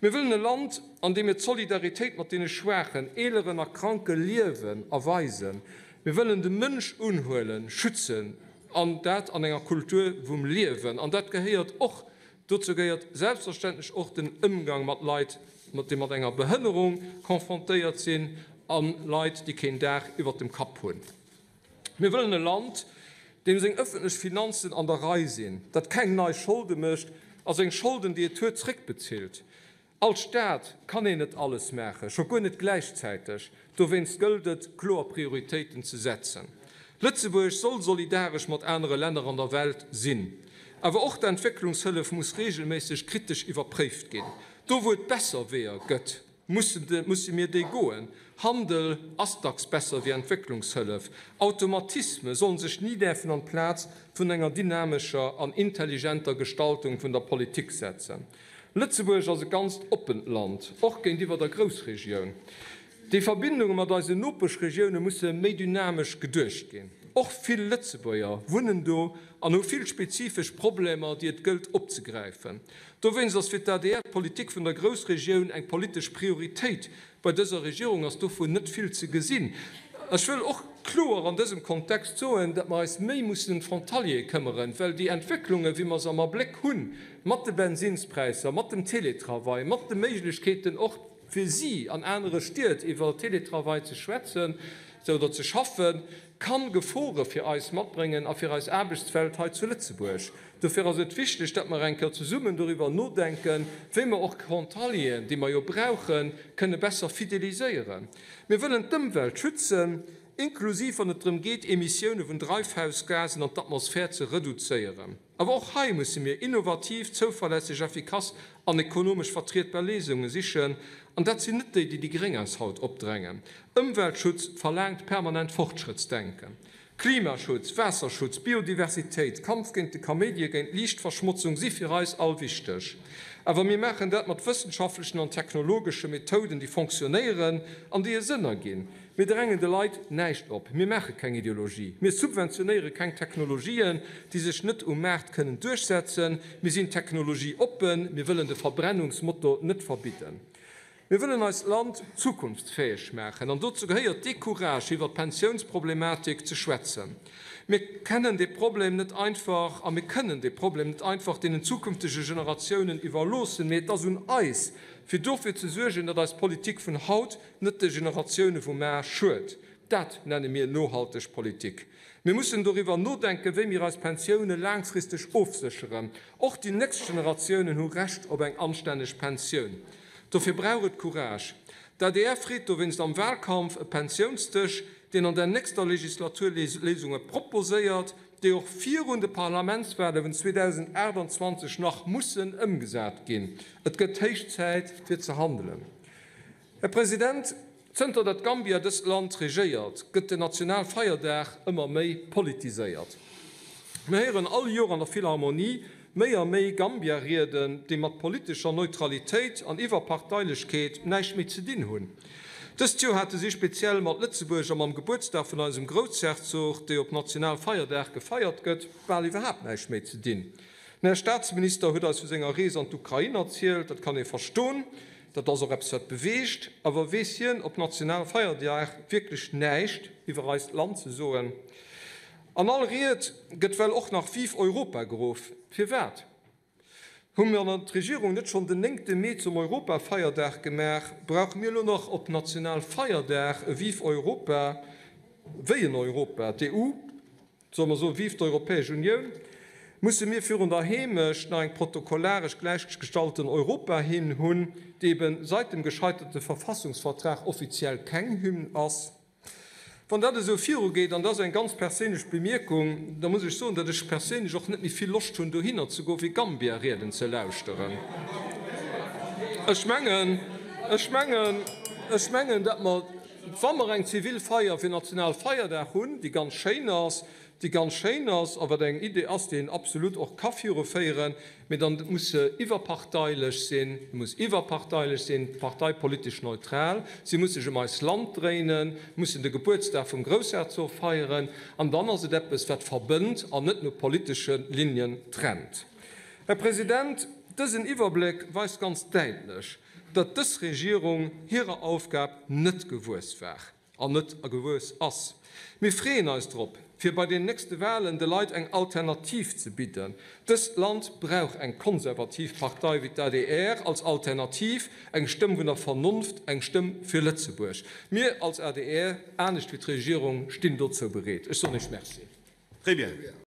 S1: Mir wëllen e Land, an deem mir d'Solidaritéit mat deene Schwaachen, Eeleren a Kranke liewen a weisen. Mir wëllen de Mënsch unhuelen, schützen, an dat an enger Kultur vum Liewen. An dat gehéiert och, dozou gehéiert selbstverständlech och den Ëmgang mat Leit, déi mat enger Behënnerung confrontéiert sinn, a Leit, déi keen Daach iwwert dem Kapp hunn. Mir wëllen e Land, deem seng ëffentlech Finanzen an der Rei sinn, dat keng nei Scholde mécht a seng Scholden, déi et huet, zréckbezilt. Als Staat kann een net alles maachen, scho guer net gläichzäiteg. Dowéinst gëllt et, kloer Prioritéiten ze setzen. Lëtzebuerg soll solidaresch mat anere Länner an der Welt sinn. Awer och d'Entwécklungshëllef muss reegelméisseg kritesch iwwerpréift ginn. Do wou et besser Weeër gëtt, musse mir déi goen. Handel ass dacks besser wéi Entwécklungshëllef. Automatisme sollen sech ni däerfen an d'Plaz vun enger dynamescher an intelligenter Gestaltung vun der Politik setzen. Lëtzebuerg ass e ganzt oppent Land, och géintiwwer der Groussregioun. Déi Verbindunge mat eisen Nopeschregioune musse méi dynamesch geduecht ginn. Och vill Lëtzebuerger wunnen do an hu vill spezifesch Problemer, déi et gëllt opzegräifen. Dowéinst ass fir d'ADR d'Politik vun der Groussregioun eng politesch Prioritéit. Bei dëser Regierung ass dovun net vill ze gesinn. Ech wëll och kloer an dësem Kontext soen, datt mer eis méi mussen ëm d'Frontaliere këmmeren, well déi Entwécklungen, wéi mer se am Abléck hunn, mat de Bensinnspräisser, mat dem Télétravail, mat de Méiglechkeeten och, fir si an anere Stied iwwer Télétravail ze schwätzen oder ze schaffen, kann Gefore fir eis matbréngen a fir eis Aarbechtswelt hei zu Lëtzebuerg. Dofir ass et wichteg, datt mer eng Kéier zesummen doriwwer nodenken, wéi mer och d'Frontalieren, déi mer jo brauchen, kënne besser fideliséieren. Mir wëllen d'Ëmwelt schützen, inklusiv wann et drëm geet, Emissioune vun Dreifhausgasen an d'Atmosphär ze reduzéieren. Awer och hei musse mir innovativ, zouverlässeg, effikass an ekonomesch vertrietbar Léisunge sichen. An dat sinn net déi, déi déi Gréng eis haut opdrängen. Ëmweltschutz verlaangt permanent Fortschrëttsdenken. Klimaschutz, Waasserschutz, Biodiversitéit, Kampf géint de Kaméidi a géint d'Liichtverschmotzung si fir eis all wichteg. Awer mir maachen dat mat wëssenschaftlechen an technologesche Methoden, déi fonctionnéieren an déi e Sënn erginn. Mir drängen de Leit näischt op. Mir maache keng Ideologie. Mir subventionéiere keng Technologien, déi sech net um Maart kënnen duerchsetzen. Mir sinn technologieoppen. Mir wëllen de Verbrennungsmotor net verbidden. Mir wëllen eist Land zukunftsfäeg maachen. An dozou gehéiert dee Courage, iwwert d'Pensiounsproblematik ze schwätzen. Mir kennen dee Problem net einfach a mir kënnen dee Problem net einfach deenen zukünftege Generatiounen iwwerloossen, mee et ass un eis, fir dofir ze suergen, datt eis Politik vun haut net de Generatioune vu mar schued. Dat nenne mir nohalteg Politik. Mir mussen doriwwer nodenken, wéi mir eis Pensioune laangfristeg ofsécheren. Och déi nächst Generatiounen hu Recht op eng anstänneg Pensioun. Dofir brauch et Courage. D'adr freet dowéinst am Wahlkampf e Pensiounsdësch, deen an der nächster Legislatur Léisunge proposéiert, déi och virun de Parlamentswahle vun 2028 nach mussen ëmgesat ginn. Et gëtt héich Zäit fir ze handelen. Här President, zënter datt Gambia dëst Land regéiert, gëtt den Nationalfeierdag ëmmer méi politiséiert. Mir héieren all Joer an der Philharmonie méi a méi Gambia-Rieden, déi mat politescher Neutralitéit an Iwwerparteilechkeet näischt méi ze dinn hunn. Dëst Joer hate si speziell mat Lëtzebuerg a mam Gebuertsdag vun eisem Groussherzog, dee op Nationalfeierdag gefeiert gëtt, bal iwwerhaapt näischt méi ze dinn. Den Här Staatsminister huet eis vu senger Rees an d'Ukrain erzielt. Dat kann ee verstoen. Dat ass och eppes, wat beweegt. Awer weess hien op Nationalfeierdag wierklech näischt iwwer eist Land ze soen? An all Ried gëtt well och nach Vive Europa geruff. Firwat? Hu mir an d'Regierung net schonn den néngte Mee zum Europafeierdag gemaach? Brauche mir elo nach op Nationalfeierdag e Vive Europa? Wéi en Europa? D'EU? Solle mer soen, Vive d'Europäesch Unioun? Musse mir virun der Heemecht nach eng protokollaresch gläichgestalten Europahymn hunn, déi eben seit dem gescheiterte Verfassungsvertrag offiziell keng Hymn ass? Wann dat esou virugeet, an dat ass eng ganz perséinlech Bemierkung, da muss ech soen, datt ech perséinlech och net méi vill Loscht hunn, dohinner ze goen, fir Gambia-Rieden ze lauschteren. Ech mengen, ech mengen, ech mengen, datt mer, Wa mer eng zivil Feier fir Nationalfeierdag hunn, déi ganz schéin ass, déi ganz schéin ass a wat eng Idee ass, déi een absolut och ka viruféieren, mee dann muss se iwwerparteilech sinn, muss iwwerparteilech sinn, parteipolitesch neutral, si muss sech ëm eist Land dréinen, mussen de Gebuertsdag vum Groussherzog feieren, an dann ass et eppes, wat verbënnt an net no politesche Linien trennt. Här President, dësen Iwwerbléck weist ganz däitlech, datt dës Regierung hirer Aufgab net gewuess war an net gewuess ass. Mir freeën eis drop, fir bei den nächste Wahlen de Leit eng Alternativ ze bidden. Dëst Land brauch eng konservativ Partei wéi d'ADR als Alternativ, eng Stëmm vun der Vernonft, eng Stëmm fir Lëtzebuerg. Mir als adr, anescht wéi d'Regierung, stinn dozou bereet. Ech soen Iech Merci.
S6: Très bien.